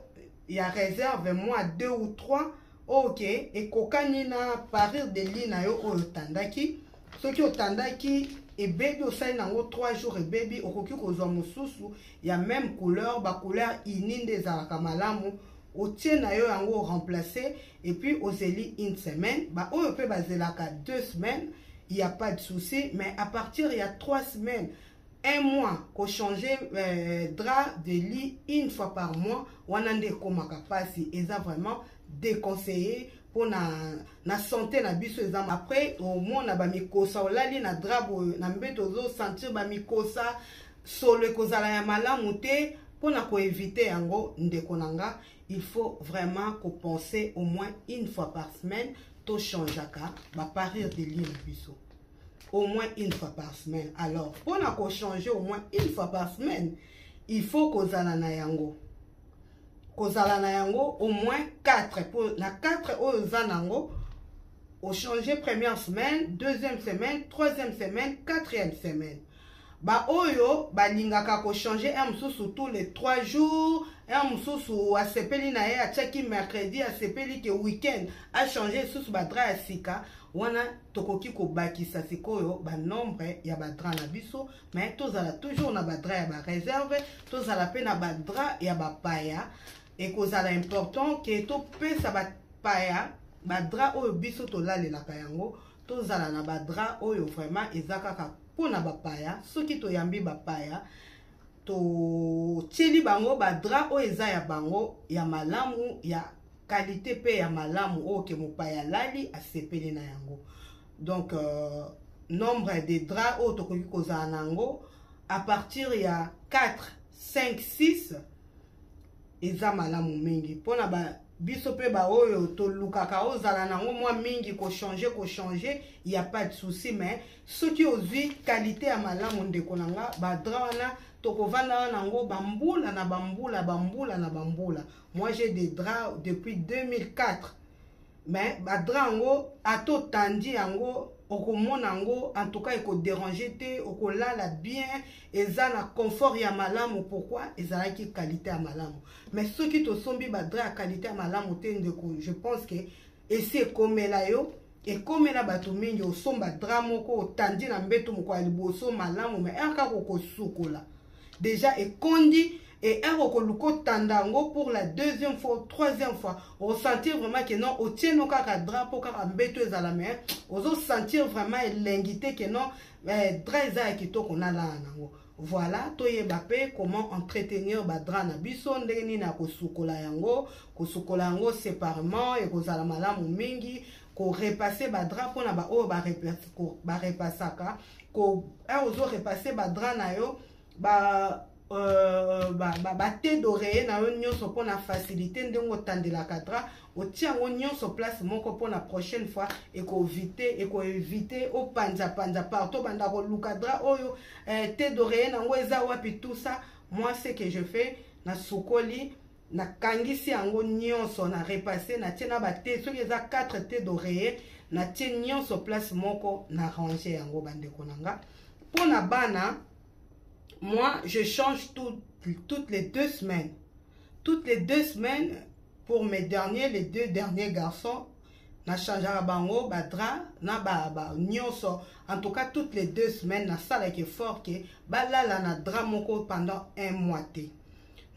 ya réserve mwa 2 ou 3, ok, ekokani na parure de lit na yo oyo otandaki. Soki otandaki Ebebi, osali nango 3 jours, ebebi, okoki kozwa mosusu ya même couleur. Bacouleur ini nde ezalaka malamu. Otie na yo yango, remplacer, et puis ozeli une semaine. Baoyo mpe bazelaka 2 semaines, il y a pas de souci, mais à partir ya 3 semaines, un mois, kochanger drap de lit une fois par mois, wana nde ekomaka mpasi. Eza vraiment déconseillé mpona na santé na biso. Eza après omona bamikosa, olali na drap boye na mbeto, ozosentir bamikosa, solo ekozala ya malamu te. Mpona koéviter yango, ndeko na nga, il faut vraiment kopenser au moins une fois par semaine tochangeaka baparure de lit na biso, au moins une fois par semaine. Alors, mpona kochanger au moins une fois par semaine, il faut kozala na yango, kozala na yango au moins 4. Po na 4 oyo oza nango, ochanger première semaine, deuxième semaine, troisième semaine, quatrième semaine. Baoyo balingaka kochanger un mosusu tous les 3 jours, un mosusu asepeli na ye, atiaki mercredi, asepeli ke weekend achanger lisusu badrap ya sika, wana tokoki kobakisa sikoyo banombre ya badrap na biso. Mais tozala toujours na badrap ya baréserve, tozala mpe na badrap ya bapaya. Ekozala important ke topesa bapaya badrap oyo biso tolalelaka yango. Tozala na badrap oyo vraiment eza kaka mpona bapaya. Soki toyambi bapaya, totieli bango badrap oyo eza ya bango, ya malamu, ya qualité mpe ya malamu, oyo ke mopaya alali asepeli na yango. Donc nombre de drap oyo tokoki kozala na yango, à partir ya 4, 5, 6 eza malamu mingi mpona ba biso mpe baoyo tolukaka ozala nango mwa mingi, kochanger, kochanger, ya pas de souci. Mais soki ozwi qualité ya malamu, ndeko na nga, badrap wana tokovanda wana yango bambula na bambula, bambula na bambula. Moi, j'ai des draps depuis 2004, mais badrap yango, ata otandi yango, okomona yango, en tout cas ekodéranger te, okolala bien, eza na confort ya malamu. Pourquoi? Ezalaki qualité ya malamu. Mais soki tosombi badrap ya qualité ya malamu te, ndeko, je pense ke esi ekomela yo, ekomela bato mingi, osomba drap moko, otandi na mbeto moko ya liboso malamu, mais heure kaka okosukola, déjà ekondi. Et heure okoluka otanda yango pour la deuxième fois, troisième fois, osentir vraiment ke non, otie no kaka drap mpo kaka mbeto ezala, mais ozosentir vraiment elengi te ke non, drap eza ya kitoko, nalala nango. Voilà, toyeba mpe comment entretenir badrap na biso, ndenge nini ya kosukola yango. Kosukola yango séparément ekozala malamu mingi. Korepasser badrap, mpona baoyo barepasaka, heure ozorepasser badrap na yo, ba bataie d'oreiller na yo nyonso, mpona facilité ndenge otandelaka drap, otia yango nyonso place moko mpona prochaine fois ekoéviter ekoéviter opanzapanza partout, banda koluka drap oyo, taie d'oreiller nango eza wapi, tout ça. Moi, ce que je fais, nasukoli, nakangisi yango nyonso, na repasse, natie na bataie. Soki eza 4 taies d'oreiller, natie nyonso place moko, na range yango. Bandeko na nga, mpona bana, moi, je change toutes les 2 semaines, toutes les 2 semaines pour mes derniers, les deux derniers garçons. Nachangeaka bango badrap na ba nyonso. En tout cas, toutes les 2 semaines, nasalaka effort ke balala na drap moko pendant un mois te.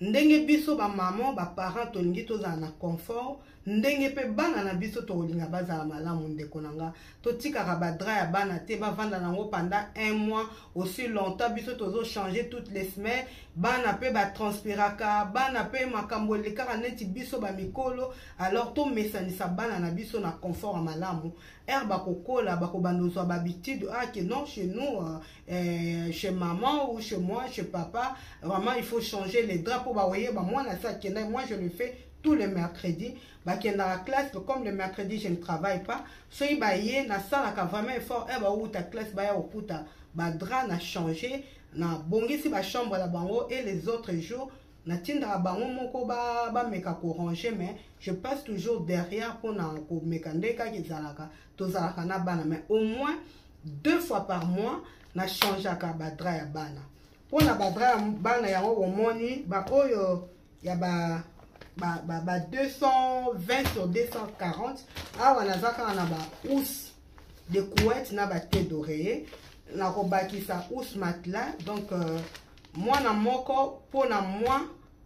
Ndenge biso bamama, baparent tolingi tozala na confort, ndenge mpe bana na biso tokolinga bazala malamu. Ndeko na nga, totikaka badrap ya bana te bavanda nango pendant un mois, aussi longtemps. Biso tozochanger toutes les semaines, bana mpe batranspiraka, bana mpe makambo elekaka neti biso bamikolo. Alors tomesanisa bana na biso na confort ya malamu. Heure bakokola, bakobanda ozwa bahabitude: ah, que non, chez nous, chez maman ou chez moi, chez papa, vraiment il faut changer les draps, mpo bakoyeba mwana si akenda. Moi, je le fais tous les mercredis. Bakendaka classe, comme le mercredi je ne travaille pas, soki baye, nasalaka vraiment effort, e bauta classe, baya kokuta badrap na changer, na bongisi bachambre na bango. Et les autres jours, natindaka bango moko bameka koranger, mais je passe toujours derrière mpona komeka nde kaka ezalaka. Tozalaka na bana, mais au moins deux fois par mois nachangeaka badrap ya bana. Mpona badrap ya bana yango, omoni baoyo ya ba 220 sur 240, awa naza kaka na ba housse de couette na bataie d'oreiller. Nakobakisa housse matelas. Donc mwana moko mpona moi,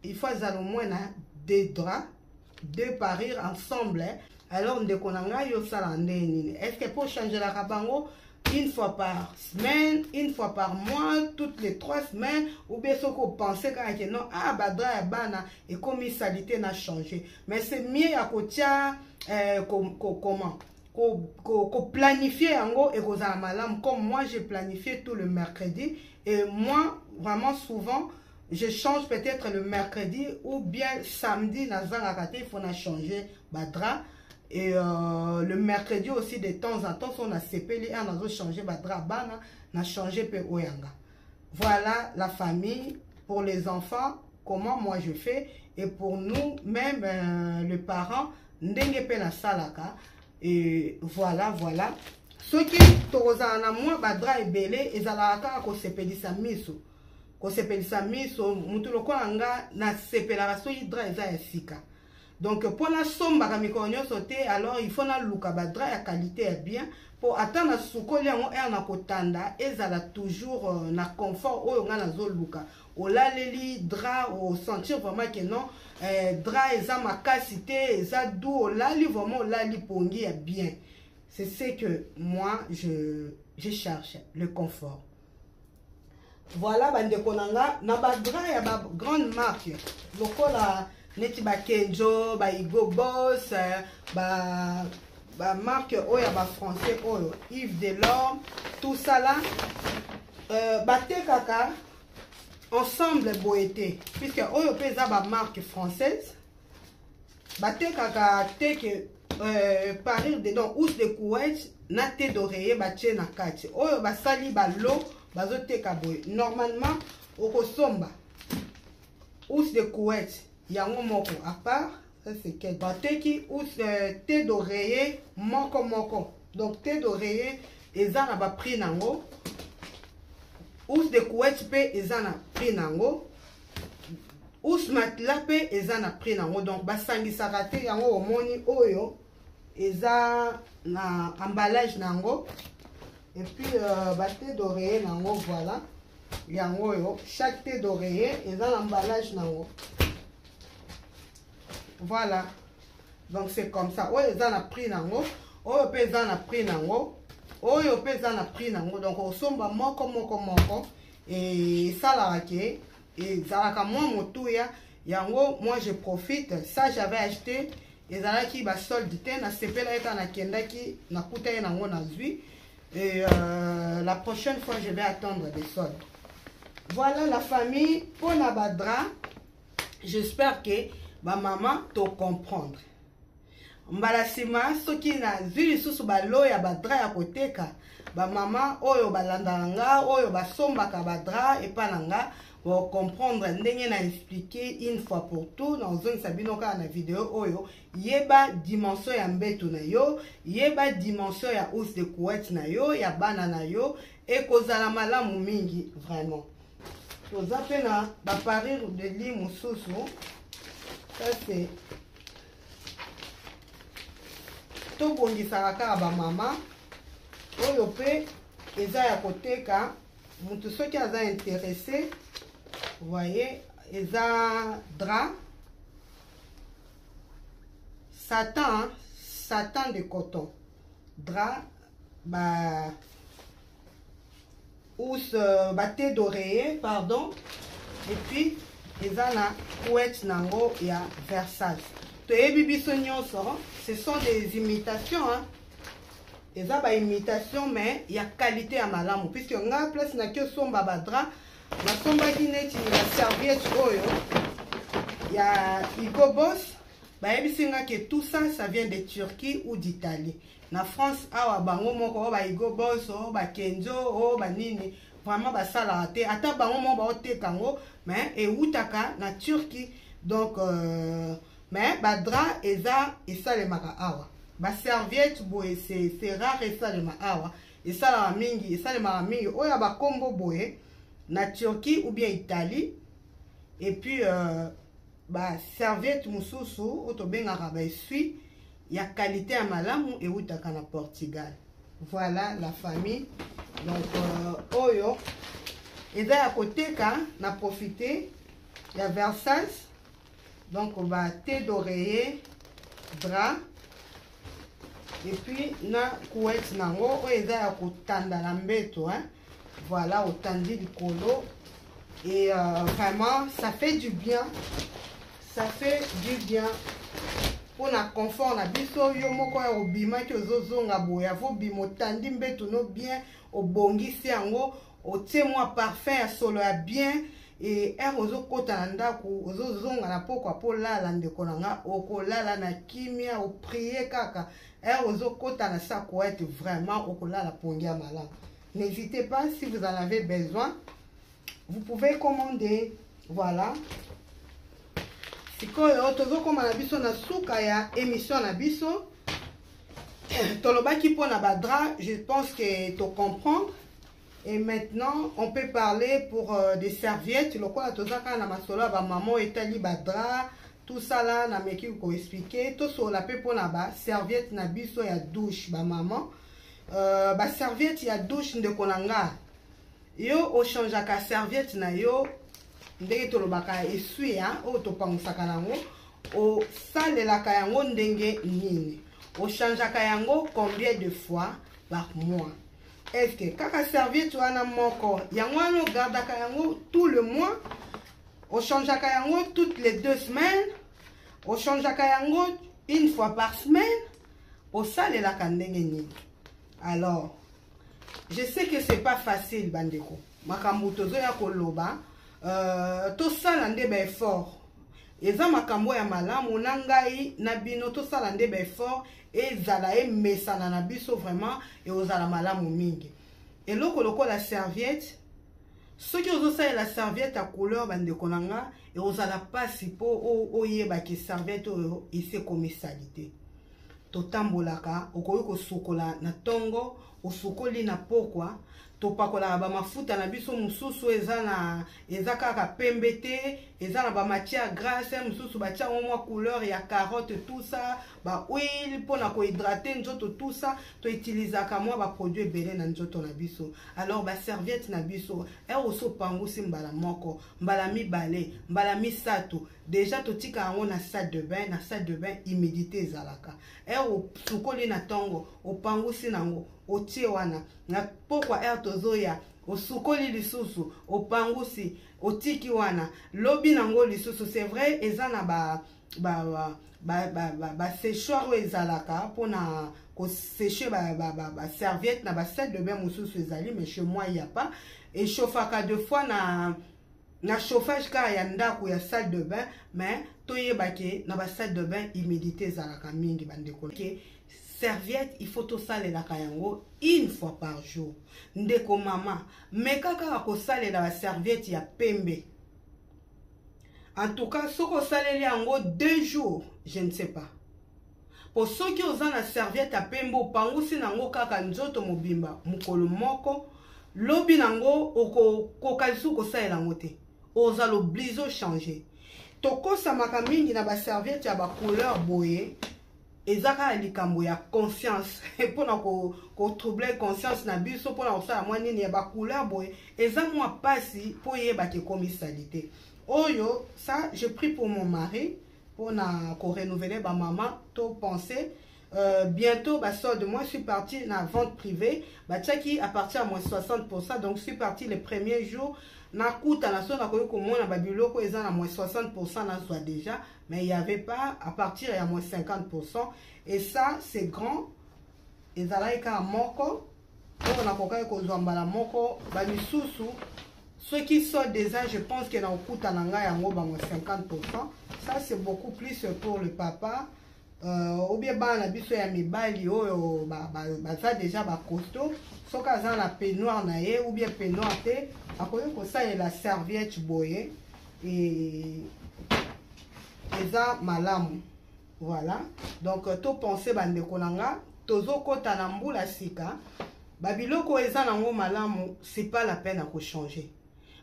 il faut azala au moins na deux draps, deux parures ensemble. Alors ndeko na ngai, osala ndenge nini? Est ce que mpo changelaka bango une fois par semaine, une fois par mois, toutes les 3 semaines, ou bien soki opense kaka ke non, ah, badraps ya bana ekomi salité, na changer? Mais c'est mieux ya kotia comment, koplanifier yango, ekozala malamu. Comme moi, j'ai planifié tout le mercredi et moi, vraiment, souvent je change peut-être le mercredi ou bien samedi. Nazangaka te, il faut na changer badraps. Et le mercredi aussi, de temps en temps, so nasepeli un, nazochanger badraps bana, na changer mpe oyo ya nga. Voilà la famille, pour les enfants, comment moi je fais, et pour nous même, les parents, ndenge mpe nasalaka. Et voilà, soki tokozala na mwa badraps ebele, ezalaka kaka kosepelisa miso, kosepelisa miso. Mutu lokola nga, nasepelaka soki drap eza ya sika. Donc mpo nasombaka mikolo nyonso te, alors il faut naluka badraps ya qualité ya bien, mpo ata nasukoli yango, ere na kotanda, ezala toujours na confort oyo nga nazoluka. Olaleli drap, osentir vraiment ke non, drap eza makasi te, eza doux, olali vraiment, olali pongi ya bien. C'est ce que moi je cherche, le confort. Voilà, bandeko na nga, na badraps ya bagrande marque lokola neti baKenzo, baHugo Boss, ba bamarque oyo ya bafrançais oyo, Yves Delorme, tout ça là, batekaka ensemble boye te, puisque oyo mpe eza bamarque française. Batekaka te ke parure dedans, housse de couette na taie d'oreiller batie na kati. Oyo basali balo bazoteka boye, normalement okosomba housse de couette yango moko à part. Ça, c'est quel bateki housse, taie d'oreiller moko moko. Donc taie d'oreiller eza na baprix nango, housse de couette mpe eza na prix nango, housse matelas mpe eza na prix nango. Donc basangisaka te yango. Omoni, oyo eza na emballage nango et puis bataie d'oreiller nango. Voilà, yango oyo, chaque taie d'oreiller eza na emballage nango. Voilà, donc c'est comme ça. Oyo eza na prix nango, oyo mpe eza na prix nango, oyo mpe eza na prix nango. Donc osomba moko moko moko, esalaka ke ezalaka mwa motuya yango. Moi, je profite. Ça, j'avais acheté, ezalaki basolde te, nasepelaki kaka, nakendaki, nakuta ye nango, nazwi. Et la prochaine fois, je vais attendre des soldes. Voilà la famille, mpona badraps. J'espère que bamama tocomprendre. Mbala nsima, soki nazwi lisusu balo ya badraps ya koteka, bamama oyo balandaka nga, oyo basombaka badraps epa na nga, bocomprendre ndenge na expliquer une fois pour tout. Nazongisa bino kaka na video oyo: yeba dimension ya mbeto na yo, yeba dimension ya housse de couette na yo, ya bana na yo, ekozala malamu mingi vraiment. Toza mpe na baparure de lit mosusu. Ça, c'est tobongisaka kaka bamama. Oyo mpe eza ya koteka, motu soki aza intéressé. Voyez, eza drap satin, satin de coton, drap, ba housse, bataie d'oreiller, pardon, et puis eza na couette nango ya Versace. Toyebi biso nyonso, ce sont des imitations, hein? Eza baimitation, mais ya qualité ya malamu, puisque nga, place naki osomba badraps, nasombaki neti baserviette oyo ya Hugo Boss, bayebisi nga ke tout ça, ça vient de Turquie ou d'Italie. Na France awa, bango moko oyo, baHugo Boss oyo, baKenzo oyo, banini, vraiment basalaka te. Ata bango moko baoteka yango, mais ewutaka na Turquie. Donc mais badraps eza esalemaka awa, baserviette boye, c'est rare esalema awa. Esalaka mingi, esalemaka mingi oyo ya bakombo boye na Turquie ou bien Italie. Et puis baserviette mosusu oyo tobengaka baessuie ya qualité ya malamu ewutaka na Portugal. Voilà la famille. Donc oyo eza ya koteka, na profiter ya Versace. Donc ba thé d'oreiller, drap et puis na couette nango oyo eza ya kotanda na mbeto, hein. Voilà, otandi likolo et vraiment ça fait du bien, ça fait du bien mpona confort na biso. Yo moko ya obimaki, ozozonga boye, avobima, otandi mbeto no bien, obongisi yango, otie mwa parfum ya solo ya bien e heure ozokɔta na ndako, ozozonga na pokwa mpo lala. Ndeko na nga, okolala na kimia, oprier kaka heure ozokɔta na sa couette, vraiment okolala pongi ya malamu. N'hésitez pas, si vous en avez besoin, vous pouvez commander. Voilà, sikoyo tozokóma na biso na suka ya émission na biso. Tolobaki mpona badraps, je pense que tocomprendre. Et maintenant, on peut parler pour des serviettes. Lokola toza kaka na masolo ya bamama etali badraps, tout ça là, nameki koexpliquer. Tosolola mpe mpona baserviette na biso ya douche. Bamama, baserviette ya douche, ndeko na nga, yo ochangeaka serviette na yo ndenge tolobaka essuie oyo topangusaka nango, osalelaka yango ndenge nini? Ochangeaka yango combien de fois par mois? Est ce que kaka serviette wana moko yango wana ogardaka yango tout le mois? Ochangeaka yango toutes les 2 semaines? Ochangeaka yango une fois par semaine? Osalelaka ndenge nini? Alors je sais que c'est pas facile, bandeko. Makambo tozoya koloba, tosala nde baeffort. Eza makambo ya malamu na ngai na bino. Tosala nde baeffort, ezala emesana na biso, vraiment ekozala malamu mingi. Eloko lokola serviette, soki ozosalela serviette ya couleur, bandeko na nga, ekozala mpasi mpo oyebaki serviette oyo esi ekomi saleté. Totambolaka, okoki kosukola na ntongo, osukoli na pokwa. Topakolaka bamafuta na biso mosusu, eza na eza kaka pembe te, eza na bamatière grasse mosusu, batia yango mwa couleur ya carotte, tout ça, bahuile mpona kohydrater nzoto, tout ça. Toutilisaka mwa baproduit ebele na nzoto na biso. Alors baserviette na biso, heure oso opangusi mbala moko, mbala mibale, mbala misato, déjà totika yango na salle de bain. Na salle de bain, humidité ezalaka. Heure osukoli na ntongo, opangusi nango, otie wana. Na pokwa, heure tozoya, osukoli lisusu, opangusi, otiki wana. Lobi nango lisusu. C'est vrai, eza na ba baséchoir oyo ezalaka mpona kosécher baserviette na basalle de bain mosusu ezali, mais chez moi y a pas. Echauffaka deux fois na chauffage kaka ya ndako ya salle de bain. Mais toyebake na basalle de bain, humidité ezalaka mingi, bandeko. Ke serviette, il faut tosalelaka yango une fois par jour. Ndeko mama, meka kaka kosalela baserviette ya pembe. En tout cas, soki osaleli yango 2 jours, je ne sais pas, po soki oza na serviette ya pembe, opangusi nango kaka nzoto mobimba mokolo moko, lobi nango okokoka lisusu kosalela yango te, ozala obligé ochanger. Tokosamaka mingi na baserviette ya bacouleur boye. Eza kaka likambo ya conscience, mpona kotroubler conscience na biso, mpona kosala mwa nini ya bacouleur boye, eza mwa mpasi mpo oyebaka ekomi saleté oyo. Ça, je prie pour mon mari mpona korenouveler. Bamama, to penser bientôt basolde. Moi, je suis parti na vente privée, batiaki à partir ya moins 60. Donc je suis parti les premiers jours, nakutana so nakoki komona babiloko eza na moins 60, nazwa déjà, mais il y avait pas. À partir ya moins 50. Et ça, c'est grand, ezalaki kaka moko oyo nakokaki kozwa mbala moko. Bamisusu, soki solde eza, je pense que nakokuta na ngai yango bango 50. Ça, c'est beaucoup plus pour le papa ou bien bana na biso ya mibali oyo baza déjà bacostaud. Soki aza na peignoir na ye ou bien peignoir te, akoki kosalela serviette boye e eza malamu. Voilà, donc topense, bandeko na nga, tozokɔta na mbula sika. Babiloko oyo eza nango malamu, c'est pas la peine ya kochanger,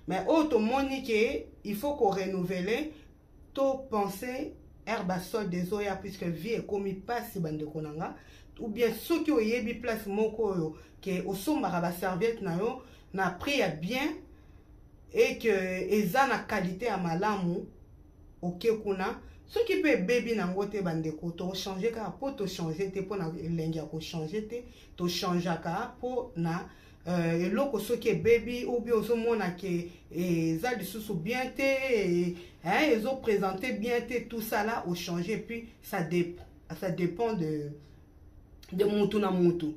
mais oyo tomoni ke il faut korenouveler, topense heure basolde ezoya, puisque vie ekomi mpasi, bandeko na nga. Ou bien soki oyebi place moko oyo ke osombaka baserviette na yo na prix ya bien et que eza na qualité ya malamu, oke kuna. Soki mpe ebebi nango te, bandeko, tochange kaka mpo tochange te mpo na elengi ya kochange te. Tochangeaka mpo na eloko soki ebebi ou bien ozomona ke eza lisusu bien te, ezoprésente bien te, tout ça là, ochange. Et puis ça dépend de mutu na mutu.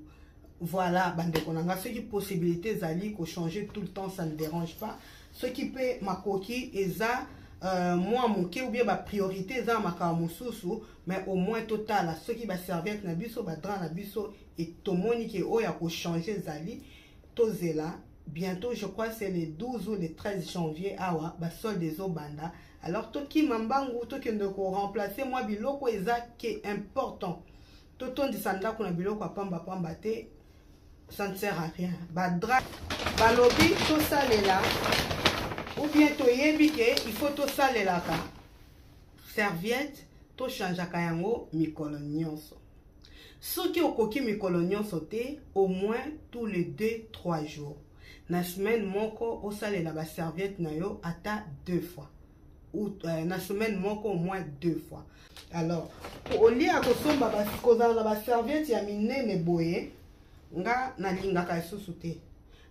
Voilà, bandeko na nga, soki possibilité ezali kochanger tout le temps, ça ne dérange pas. Soki mpe makoki eza mwa moke ou bien bapriorité eza na makambo mosusu, mais au moins totala soki baserviette na biso, badrap na biso, tomoni ke oyo ya kochange ezali, tozela. Bientôt, je crois c'est le 12 ou le 13 janvier awa, basolde ezobanda. Alors tokima mbangu, tokende koremplace mwa biloko. Eza ke important totondisa ndako na biloko ya pambapamba te, ça ne sert à rien. Badrap, balobi tosalela ou bien toyebi ke il faut tosalelaka serviette, tochangeaka yango mikolo nyonso. Soki okoki mikolo nyonso te, au moins tous les 2, 3 jours na semaine moko, osalela baserviette na yo ata deux fois ou na semaine moko au moins deux fois. Alors au lieu ya kosomba, kozala na baserviette ya minene boye, nga nalingaka lisusu te.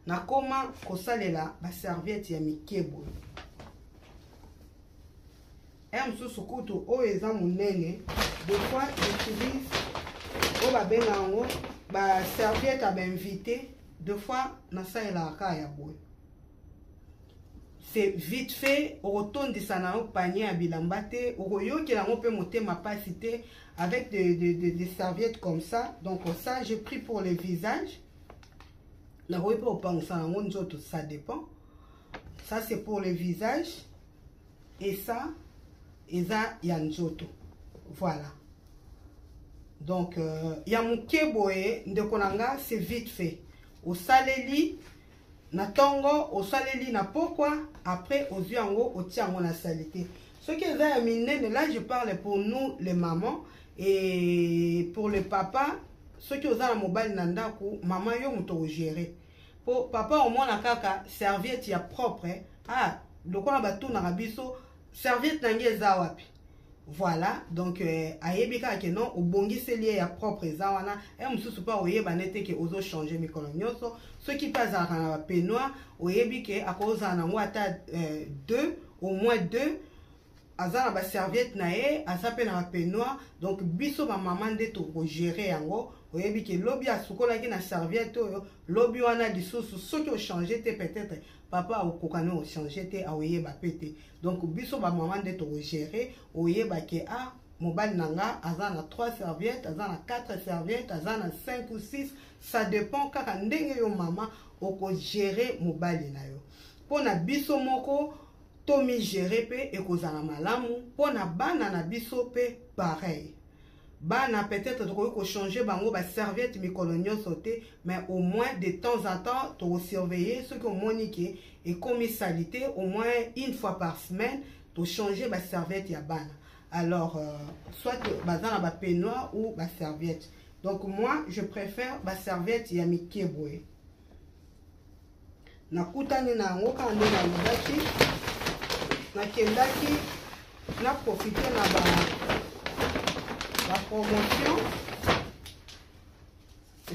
Nakoma kosalela baserviette ya mike boye. Heure mosusu kutu oyo eza monene, des fois j'utilise oyo babenga yango baserviette ya bainvité. Deux fois nasalelaka kaka ya boye, c'est vite fait. Okotondisa na yo panier ya bilamba te, okoyokela yango mpe motema pasi te avec des serviettes comme ça. Donc ça, j'ai pris pour le visage. Nakoki mpe kopangisa yango nzoto, ça dépend. Ça, c'est pour le visage et ça eza ya nzoto. Voilà, donc ya moke boye, ndeko na nga, c'est vite fait. Osaleli na ntongo, osaleli na pokwa, après ozwi yango, otia yango na saleté. Soki eza ya minene, là je parle pour nous les mamans et pour le papa, soki oza na mobali na ndako, mama, yo moto ogere, po papa omona kaka serviette ya propre. Ah, lokola batunaka biso serviette na ngai eza wapi. Voilà, donc ayebi kaka ke non, obongiseli ye ya propre eza wana. E mosusu mpe oyeba nete ke ozochange mikolo nyonso. Soki mpe azalaka na bapeignoir, oyebi ke akozala nango ata deux, au moins deux. Aza na baserviette na ye, aza mpe na bapeignoir. Donc biso bamama nde tokogere yango. Oyebi ke lobi asukolaki na serviette oyo, lobi wana lisusu soki ochange te, peut-être papa akokoka ne ochange te, aoyeba mpe te. Donc biso bamama nde tokogere. Oyeba ke ah, mobali na nga aza na 3 serviettes, aza na 4 serviettes, aza na 5 ou 6, ça dépend kaka ndenge yo mama okogere mobali na yo. Mpo na biso moko tomigere mpe ekozala malamu. Mpo na bana na biso mpe pareil. Bana, peut-être tokoki kochange bango baserviette mikolo nyonso te, mais au moins de temps en temps tokosurveille. Soki omoni ke ekomi salité, au moins une fois par semaine tochange baserviette ya bana. Alors soit baza na bapeignoir ou baserviette. Donc moi, je préfère baserviette ya mike boye. Nakutani na yango kaka nde nalobaki, nakendaki na profite na ba bapromotion.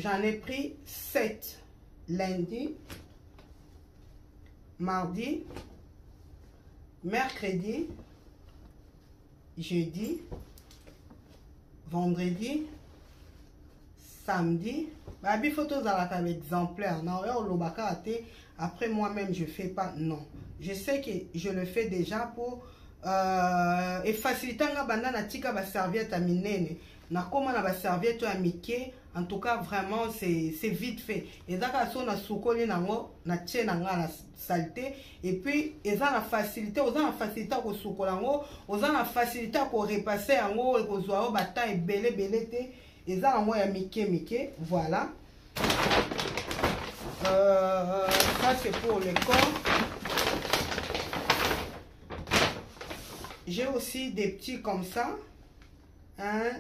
J'en ai pris 7: lundi, mardi, mercredi, jeudi, vendredi, samedi. Babi faut tozalaka exemplaire na oyo olobaka te. Après, moi-même je fais pas? Non, je sais que je le fais déjà pour efacilita nga. Banda natika baserviette ya minene, nakóma na baserviette oyo ya mike. En tout cas, vraiment, c'est vite fait. Eza kaka so nasukoli nango, natie na nga na saleté. Et puis eza na facilité, oza na facilité ya kosukola yango, oza na facilité ya korepasser yango. Ekozwa yo batemps ebele ebele te, eza yango ya mike mike. Voilà, ça c'est pour le corps. J'ai aussi des petits comme ça, un,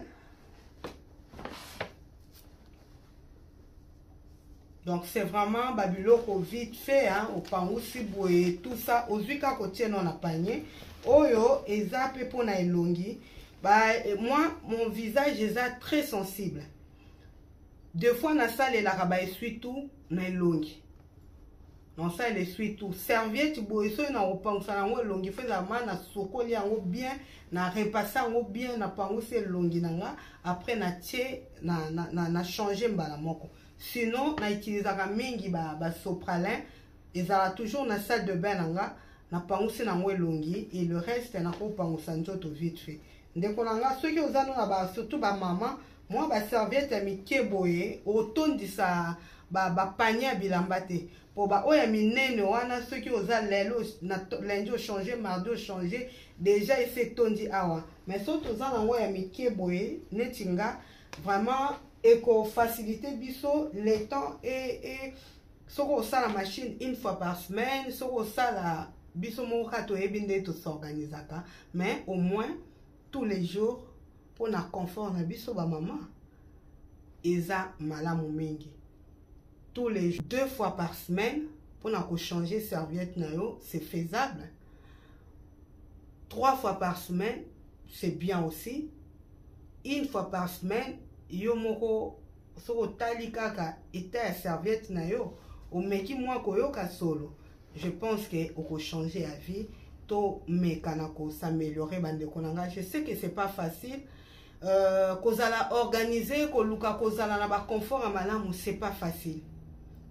Donc c'est vraiment babiloko vite fait, hein, opangusi boye, tout ça, ozwi kaka otie no na panier. Oyo eza mpe mpona elongi. Ba, moi, mon visage eza très sensible. Deux fois nasalelaka ba essuie-tout na elongi. Nasalela essuie-tout, serviette boye, soki na kopangusa yango elongi, fo ezala ma nasokoli yango bien, na repasse yango bien, napangusi elongi na nga, après natie na change mbala moko. Sinon na utilisaka mingi ba Sopralin, ezala toujours na salle de bain na nga, napangusi nango elongi et le reste nakopangusa nzoto vite fait. Ndeko na nga, soki oza no na ba, surtout bamama, mwa baserviette ya mike boye, otondisa bapanier ya bilamba te, mpo baoyo ya minene wana, soki oza lelo na lundi ochange, mardi ochange, déjà esi etondi awa. Mais soki toza nango ya mike boye neti nga, vraiment ekofacilite biso le temps. Et soki osala machine une fois par semaine, soki osala biso moko kaka toyebi nde tos'organisaka, mais au moins tous les jours mpona confort na biso bamama eza malamu mingi. Tous les deux fois par semaine mpona kochanger serviette na yo, c'est faisable. Trois fois par semaine, c'est bien aussi. Une fois par semaine, yo moko soki otali kaka état ya serviette na yo, omeki mwa koyoka solo, je pense que okochange ya vie. Tomeka na kos'améliorer, bandeko na ngai. Je sais que c'est pas facile, kozala organisé, koluka kozala na baconfort ya malamu, c'est pas facile,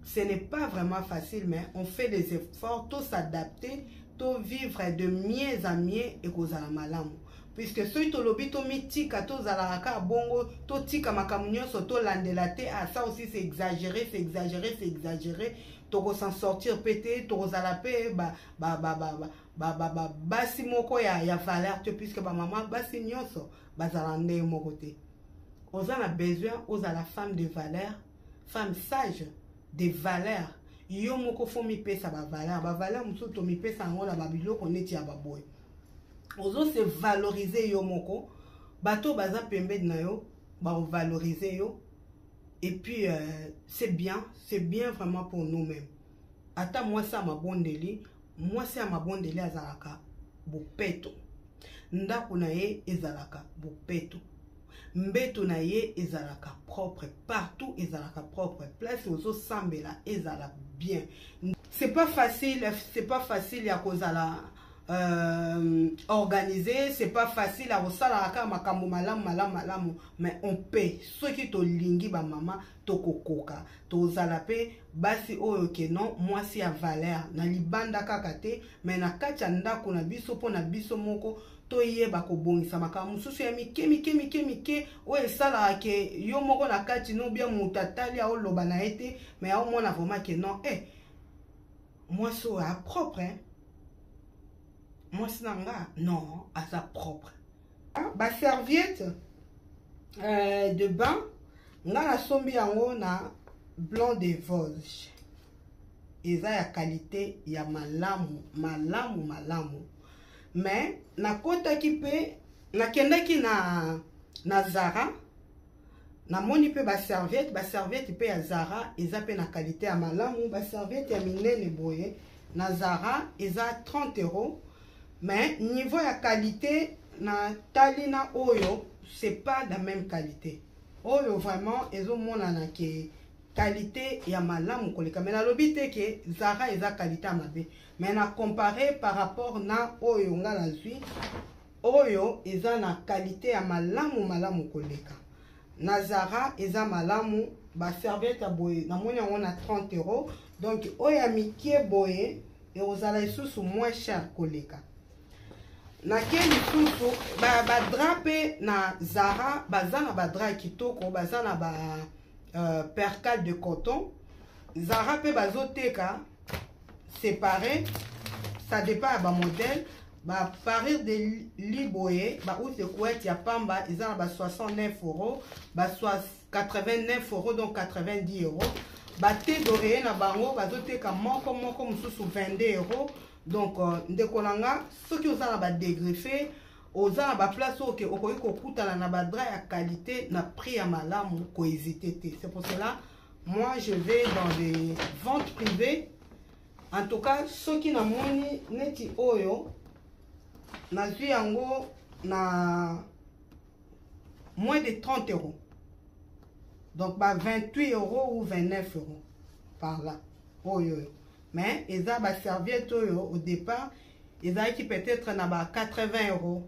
ce n'est pas vraiment facile, mais on fait des efforts, to s'adapter, to vivre de mieux en mieux, ekozala malamu. Puisque soki tolobi tomitika, tozalaka kaka bongo, totika makambo nyonso, tolandela te, ah, ça aussi c'est exagéré, c'est exagéré, c'est exagéré, tokos'en sortir mpe te, tokozala mpe basi moko ya valeur te, puisque bamama basi nyonso bazala ndenge moko te. Oza na besoin ozala femme de valeur, femme sage de valeur. Yo moko fo mipesa bavaleur. Bavaleur mosusu tomipesa yango na babiloko neti ya baboye. Ozo se valoriser yo moko, bato baza pembeni na yo bakovaloriser yo. Et puis c'est bien, c'est bien vraiment pour nous-mêmes. Ata mwasi ya mabondeli, mwasi ya mabondeli azalaka bopeto, ndako na ye ezalaka bopeto, mbeto na ye ezalaka propre, partout ezalaka propre, place ozosambela ezala bien. C'est pas facile, c'est pas facile ya kozala organisé, c'est pas facile ya kosalaka kaka makambo malamu malamu malamu, mais on peut. Soki tolingi, bamama, tokokoka, tozala mpe basi oyo ke non, mwasi ya valeur na libanda kaka te, mais na kati ya ndako na biso, mpo na biso moko toyeba kobongisa makambo mosusu ya mike mike mike mike oyo esalaka ke yo moko na kati no bien, moto atali aoloba na ye te, mais aomona vraiment ke non, eh, mwasi oyo apropre, hein? Mwasi na nga, non, aza propre. Baserviette de bain, nga nasombi yango na Blanc de Vosges, eza ya qualité ya malamu malamu malamu. Mais nakotaki mpe nakendaki na Zara, namoni mpe baserviette, baserviette mpe ya Zara eza mpe na qualité ya malamu. Baserviette ya minene boye na Zara eza 30 euros, mais niveau ya qualité na tali na oyo, c'est pas la même qualité. Oyo vraiment ezomonana ke qualité ya malamu koleka, mais nalobi te ke Zara eza qualité ya mabe, mais na compare par rapport na oyo nga nazwi, oyo eza na qualité ya malamu malamu koleka. Na Zara eza malamu. Baserviette ya boye namoni yango na 30 euros, donc oyo ya mike boye ekozala lisusu moins cher koleka. Nake lisusu badrap mpe na Zara, baza na badrap ya kitoko, baza na ba percale de coton. Zara mpe bazoteka séparé, ça dépend ya bamodèle. Baparure de lit boye, bahousse de couette ya pamba eza na ba 69 euros, ba 89 euros, donc 90 euros. Bataie d'oreiller na bango bazoteka moko moko, mosusu 22 euros. Donc ndeko na nga, soki oza na badégriffe, oza na baplace oyo ke okoki kokutana na badrap ya qualité na prix ya malamu, kohésite te. C'est pour cela Moi, je vais dans des ventes privées. En tout cas, soki namoni neti oyo, nazwi yango na moins de 30 euros. Donc, ba 28 euros ou 29 euros par là. Oyo. Mais eza ba serviette oyo au départ, ezalaki peut-être na ba 80 euros.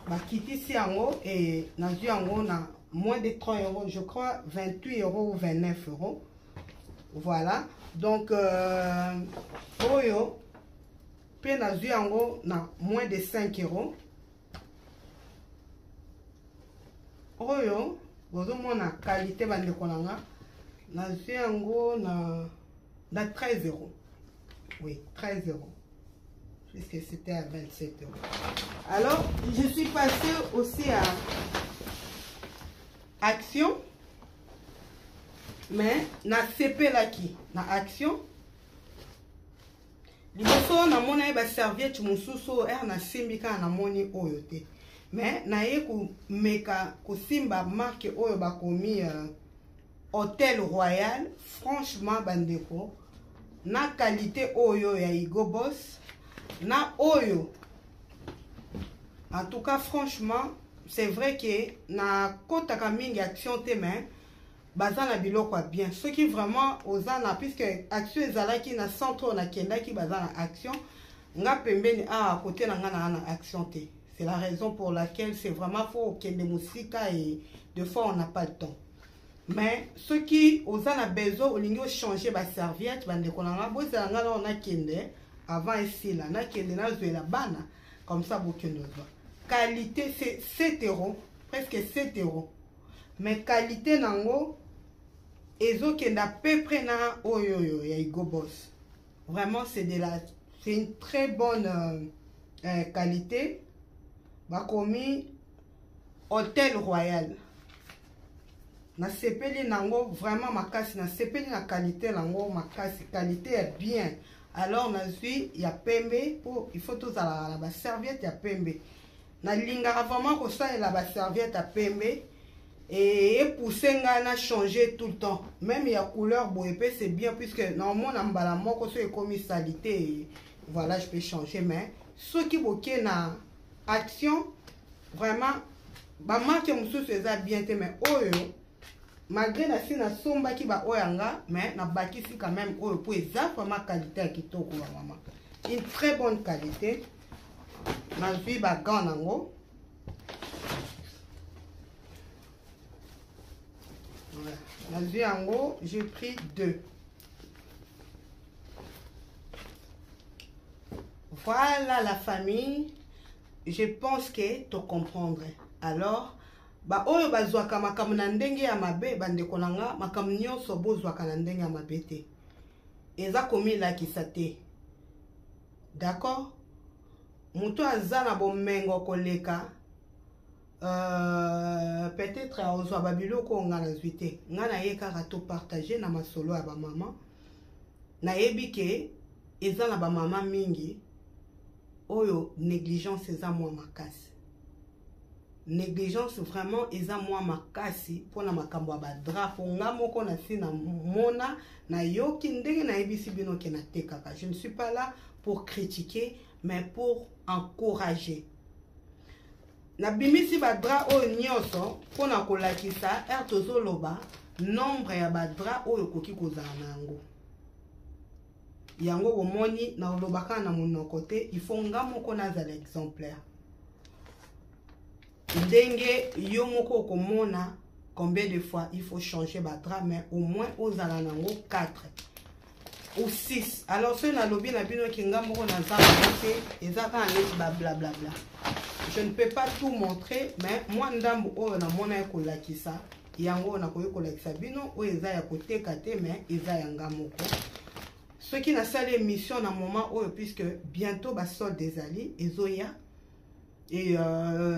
Bakitisi yango et nazwi yango na moins de 30 euros, je crois 28 euros ou 29 euros. Voilà. Donc, oyo pe nazwi yango na moins de 5 euros. Oyo bozomona qualité bandeko na nga, nazwi yango na 13 euros. Oui, 13 euros. Puisque c'était à 27 euros. Alors, je suis passée aussi à Action. Mais na sepelaki na Action. Liboso namona ye ba serviette mosusu oyo ere nasimbi kaka namoni oyo te. Mais naye komeka kosimba marque oyo bakomi Hôtel Royal. Franchement bandeko, na qualité oyo ya Hugo Boss na oyo, en tout cas franchement c'est vrai que na kotaka mingi Action te, mais baza na biloko ya bien. Soki vraiment oza na, puisque Action ezalaki na centre oyo nakendaki, baza na Action. Nga pembeni awa côté na nga na na Action te. C'est la raison pour laquelle c'est vraiment faut okende mosika et des fois on n'a pas le temps. Mais soki oza na besoin, olingi ochanger ba serviette, bandeko na nga, bozala nga nao nakende avant esila, nakende nazwela bana comme ça bokende ozwa qualité. C'est 7 euros, presque 7 euros, mais qualité nango ezokende à peu près na oyo oyo ya Hugo Boss. Vraiment c'est une très bonne qualité. Bakomi Hôtel Royal. Nasepeli nango vraiment makasi, nasepeli na qualité nango makasi, qualité ya bien. Alors nazwi ya pembe po il faut tozalaka na ba serviette ya pembe. Nalingaka vraiment kosalela ba serviette ya pembe et epousse ngai na changer tout le temps. Même ya couleur boye pe c'est bien, puisque naomona mbala moko so ekomi salité, voilà, je peux changer. Mais soki boke na Action, vraiment ba marque mosusu eza bien te, mais oyo malgré nasi nasombaki ba oyo yanga, mais nabakisi quand même oyo po eza vraiment qualité ya kitoko ba mama, une très bonne qualité. Nazwi ba gants nango. Voilà. Nazwi yango, j'ai pris 2. Voilà la famille, je pense que to comprendre. Alors ba oyo bazwaka makambo na ndenge ya mabe, bandeko na nga, makambo nyonso bozwaka na ndenge ya mabe te, eza komilakisa te, d'accord? Moto aza na bomengo koleka, peut-être ozwa babiloko oyo nga nazwi te. Nga naye kaka topartage na masolo ya bamama. Nayebi ke eza na bamama mingi oyo négligence eza mwa makasi, négligence vraiment eza mwa makasi mpona makambo ya badrap. Po nga moko nasi namona, nayoki ndenge nayebisi bino ke natekaka. Je ne suis pas là pour critiquer, mais pour encourager. Nabimisi badrap oyo nyonso mpona kolakisa ere tozoloba nombre ya badrap oyo okoki kozala na yango. Yango bomoni, nalobaka na monoko te, il faut nga moko nazala exemplaire. Ndenge yo moko okomona combien de fois il faut changer badrap, mais au moins ozala nango 4 ou 6. Alors soki nalobi na bino ke nga moko naza nango te, eza kaka neti bablablabla. Je ne peux pas tout montrer, mais mwa ndambo oyo namona ye kolakisa yango oyo nakoki kolakisa bino. Oyo eza ya koteka te, mais eza ya nga moko. Soki nasali émission na moment oyo, puisque bientôt basolde ezali ezoya et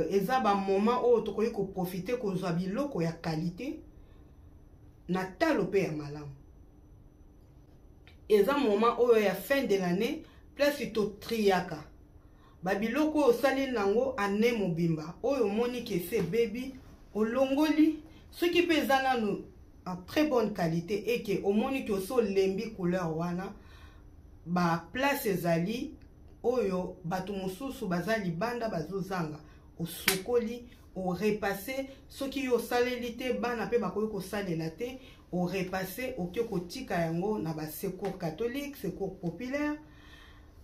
eza bamoment oyo tokoki koprofite kozwa biloko ya qualité na talo mpe ya malamu. Eza moment oyo ya fin de l'année, place totriaka babiloko oyo osali nango année mobimba, oyo omoni ke ese ebebi, olongoli. Soki mpe eza nanu en très bonne qualité et que omoni ke osi olembi couleur wana, baplace ezali oyo bato mosusu baza libanda bazozanga. Osukoli, orepasse. Soki yo osaleli te, bana mpe bakoki kosalela te. Orepasse, oke kotika yango na basecours catholique, secours populaire.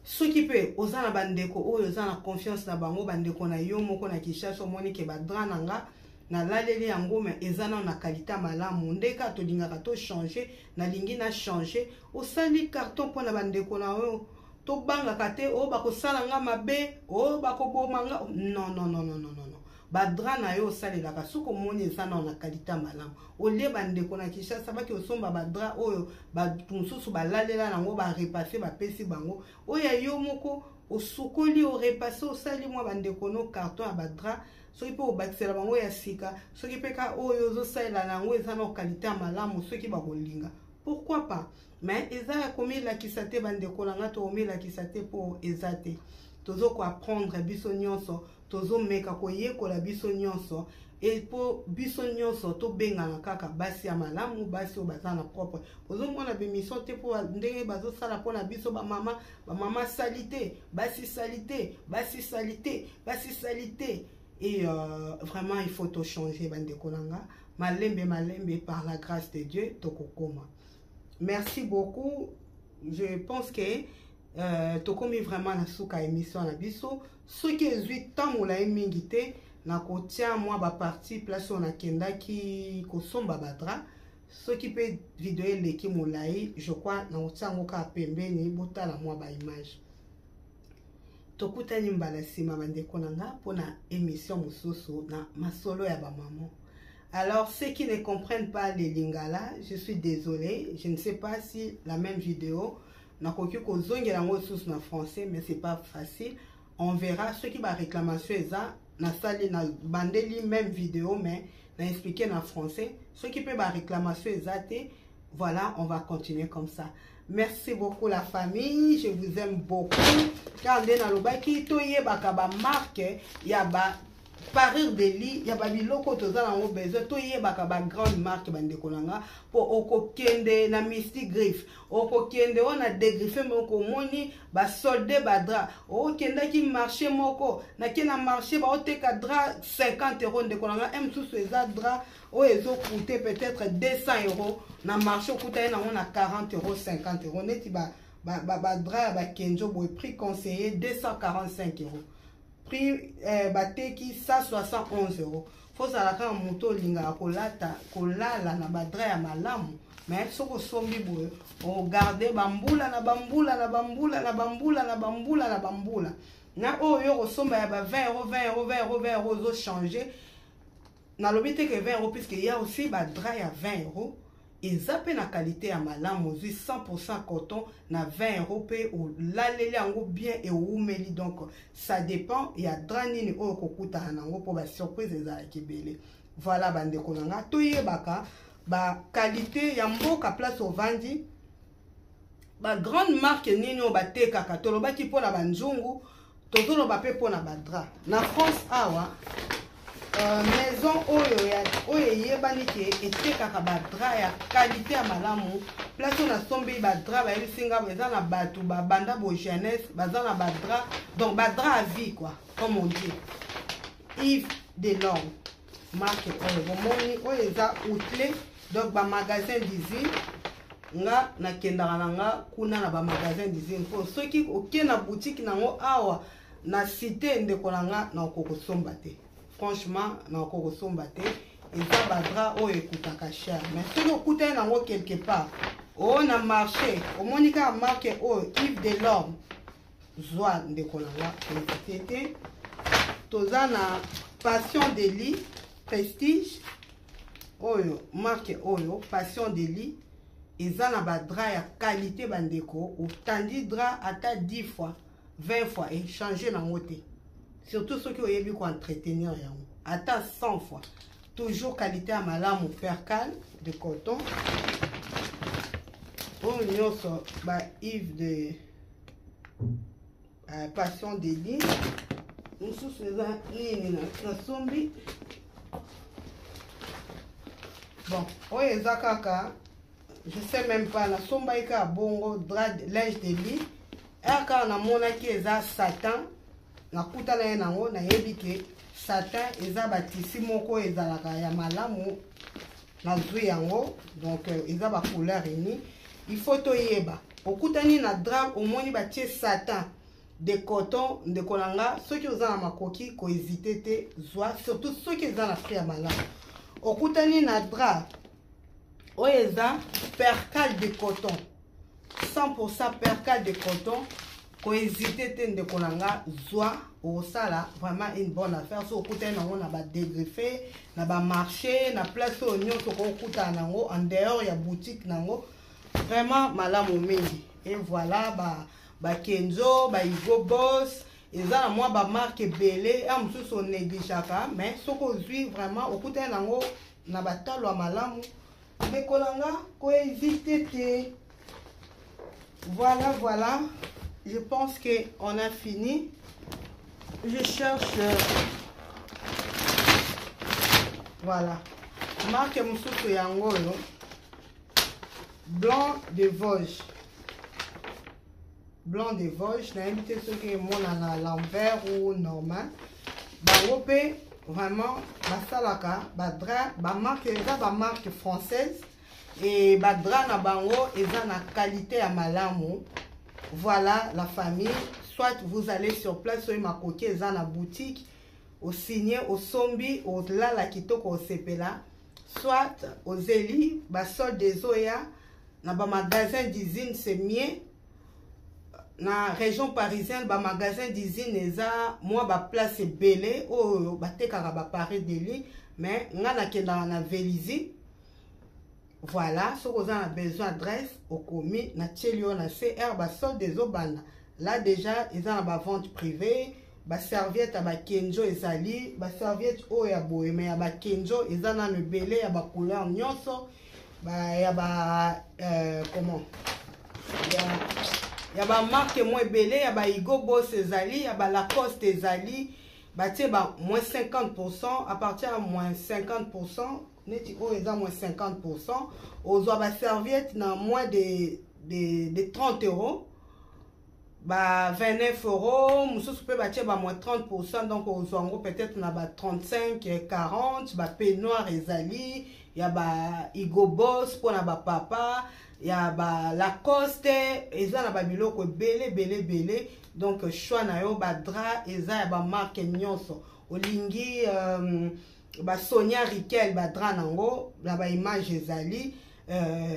Soki mpe oza na bandeko oyo oza na confiance na bango, bandeko na yo moko na Kinshasa, omoni ke badrap na nga nalaleli yango, me eza nano na qualité malamu, nde kaka tolingaka tochange, nalingi na change, osali carton mpo na bandeko na yo. Tobangaka te oyo bakosala nga mabe, oyo bakoboma nga. Non, non, non, non, non, non. Badrap na yo osalelaka, soki omoni eza nano na qualité malamu, olie bandeko na Kinshasa baki osomba badrap oyo bato mosusu balalela yango, barepasse, bapesi bango oyo ya yo moko osukoli, orepasse, osali mwa bandeko no carton ya badrap. Soki mpe obakisela bango ya sika, soki mpe ka oyo ozosalela na yango eza na qualité ya malamu, soki bakolinga, pourquoi pas? Mais eza ya komilakisa te, bandeko na nga, tokomilakisa te mpo eza te. Tozokoapprendre biso nyonso, tozomeka koyekola biso nyonso, e mpo biso nyonso tobengana kaka basi ya malamu, basi oyo baza na propre. Ozomona bémission te mpo ndenge bazosala mpona biso bamama, bamama sali te, basi sali te, basi sali te, basi sali te. Et vraiment, il faut tochanger, bandeko na nga, malembe malembe, par la grâce de Dieu tokokoma. Merci beaucoup. Je pense que tokomi vraiment na suka émission na biso. Soki ezwi temps molai mingi te, nakotia mwa bapartie place oyo nakendaki kosomba badrap. Soki mpe video eleki molai, je crois nakotia yango kaka pembeni, botala mwa baimage. Tokutani mbala nsima, bandeko na nga, mpona émission mosusu na masolo ya bamama. Alors, ceux qui ne comprennent pas le lingala, je suis désolé. Je ne sais pas si la même vidéo nakoki kozongela yango lisusu na français, mais c'est pas facile. On verra. Soki baréclamation eza, nasali na bandeli même vidéo, mais na expliqué na français. Soki mpe baréclamation eza te, voilà, on va continuer comme ça. Merci beaucoup, la famille. Je vous aime beaucoup. Car nde nalobaki, toyebaka bamarque ya ba parure de lit, ya babiloko toza nango besoin. Toyebaka bagrande marque, bandeko na nga, mpo okokende na Mistigriff, okokende oyo na Dégriffe moko, omoni basolde badrap. Okendaki marché moko, nake na marché, baoteka drap 50 euro. Ndeko na nga, mosusu eza drap oyo ezocoûte peut-être 200 euro, na marché okuta ye nango na 40 euro, 50 euro. Neti badrap ya bakenjo boye, prix conseillé 245 euro, prix bateki 171 euro. Fozala kaka moto olingaka kolata, kolala na badrap ya malamu. Mais soki osombi boye, ogarde bambula na bambula na bambula na bambula na bambula na bambula. Na oyo yo kosomba ya ba 20 euro, 20 euro, 20 euro, 20 euro, ozochange. Nalobi te ke 20 euro, puisque ya aussi badrap ya 20 euro eza mpe na qualité ya malamu. Ozwi 100 coton na 20 euro, mpe olaleli yango bien, ewumeli. Donc ça dépend ya drap nini oyo kokutana nango, mpo basurprise ezalaki ebele. Voilà, bandeko na nga, toyebaka baqualité ya mboka place ovandi, bagrande marque nini oyo batekaka. Tolobaki mpona banzungu, tozoloba mpe mpona badrap. Na France awa, maison oyo oyo eyebani ke etekaka badrap ya qualité ya malamu, place oyo nasombi badrap, bayebisi nga eza na bato babanda bo jeunesse, baza na badrap, donc badrap à vie quoi, comme on dit. Yves Delorme, marque oyo bomoni oyo eza outlet, donc bamagasin d'usine. Nga nakendaka na nga kuna na bamagasin d'usine, mpo soki oke na boutique nango awa na cité, ndeko na nga, nakoki kosomba te. Franchement, nakoki kosomba te. Eza badrap oyo ekutaka cher, mais soki okutani nango quelque part oyo na marché, omoni kaka marque oyo Yves Delorme, zwa, ndeko na nga, hésite te. Toza na Passion de Lit Prestige. Oyo marque oyo Passion de Lit eza na badrap ya qualité, bandeko. Otandi drap ata 10 fois, 20 fois, echange nango te, surtout soki oyebi koentretenir yango. Ata 100 fois, toujours qualité ya malamu. Percale de coton, oyo nyonso ba Yves de Passion de Lit. Mosusu eza nini nasombi? Bon, oyo eza kaka, je sais même pas, nasombaki kaka bongo drap, linge de lit. Ere kaka namonaki eza satin, nakutana ye nango, nayebi ke satin eza batisi moko ezalaka ya malamu, nazwi yango. Donc eza bacouleur uni. Il faut toyeba, okutani na drap, omoni batie satin de coton, ndeko na nga, soki oza na makoki, kohésite te, zwa, surtout soki eza na prix ya malamu. Okutani na drap oyo eza percale de coton, 100% percale de coton, kohésite te, ndeko na nga, zwa, okosala vraiment une bonne affaire. So okutani nango na badégriffe, na bamarché, na place oyo nyonso okokutana nango en dehors ya boutique nango, vraiment malamu mingi. Et voilà, ba bakenzo, baHugo Boss, eza na mwa bamarque ebele ya mosusu onégligeaka, mais soki ozwi vraiment, okutani nango na batalo ya malamu, ndeko na nga, kohésite te. Voilà, je pense que on a fini. Je cherche, voilà, marque mosusu yango oyo, Blanc de Vosges. Blanc de Vosges, nayebi te soki emonana l'envers ou normal. Bango mpe vraiment basalaka badrap, bamarque eza bamarque française e badrap na bango eza na qualité ya malamu. Voilà la famille, soit vous allez sur place, oyo makoki eza na boutique, osigne, osombi, olala kitoko, osepela, soit ozeli basolde ezoya na bamagasin d'usine, c'est mieux. Na région parisienne, bamagasin d'usine eza mwa baplace ebele oyo batekaka baappareil de lit, mais nga nakendaka na Vélizy. Voilà, soki oza na besoin adresse, okomi, natieli yo na cr. Basolde ezobanda là déjà, eza na bavente privée. Baserviette ya bakenzo ezali, baserviette oyo ya boye, mais ya bakenzo eza nano ebele ya bacouleur nyonso, ya ba comment, ya bamarque mo ebele, ya baHugo Boss ezali, ya baLacoste ezali, batie ba moins 50, à partir ya moins 50. Neti oyo eza moins 50, ozwa baserviette na moins de 30 euros, ba 29 euros. Mosusu mpe batie ba moins 30, donc ozwa yango peut-être na ba 35, 40. Bapeignoir ezali ya ba Hugo Boss mpona bapapa, ya ba Lacoste, eza na babiloko ebele ebele ebele. Donc choix na yo, badrap eza ya bamarque nyonso olingi. Basonia Rykiel, badrap nango na baimage ezali,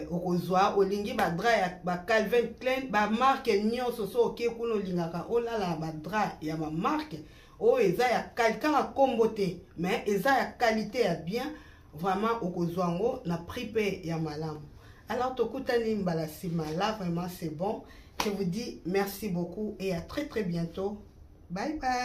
okozwa. Olingi badrap ya baCalvin Klein, bamarque nyonso. So oke kuna, olingaka olala na badrap ya bamarque oyo eza ya kaka nkombo te, mais eza ya qualité ya bien, vraiment okozwa yango na prix mpe ya malamu. Alors tokutani mbala nsima. Là vraiment c'est bon, je vous dis merci beaucoup et à très très bientôt. Bye bye.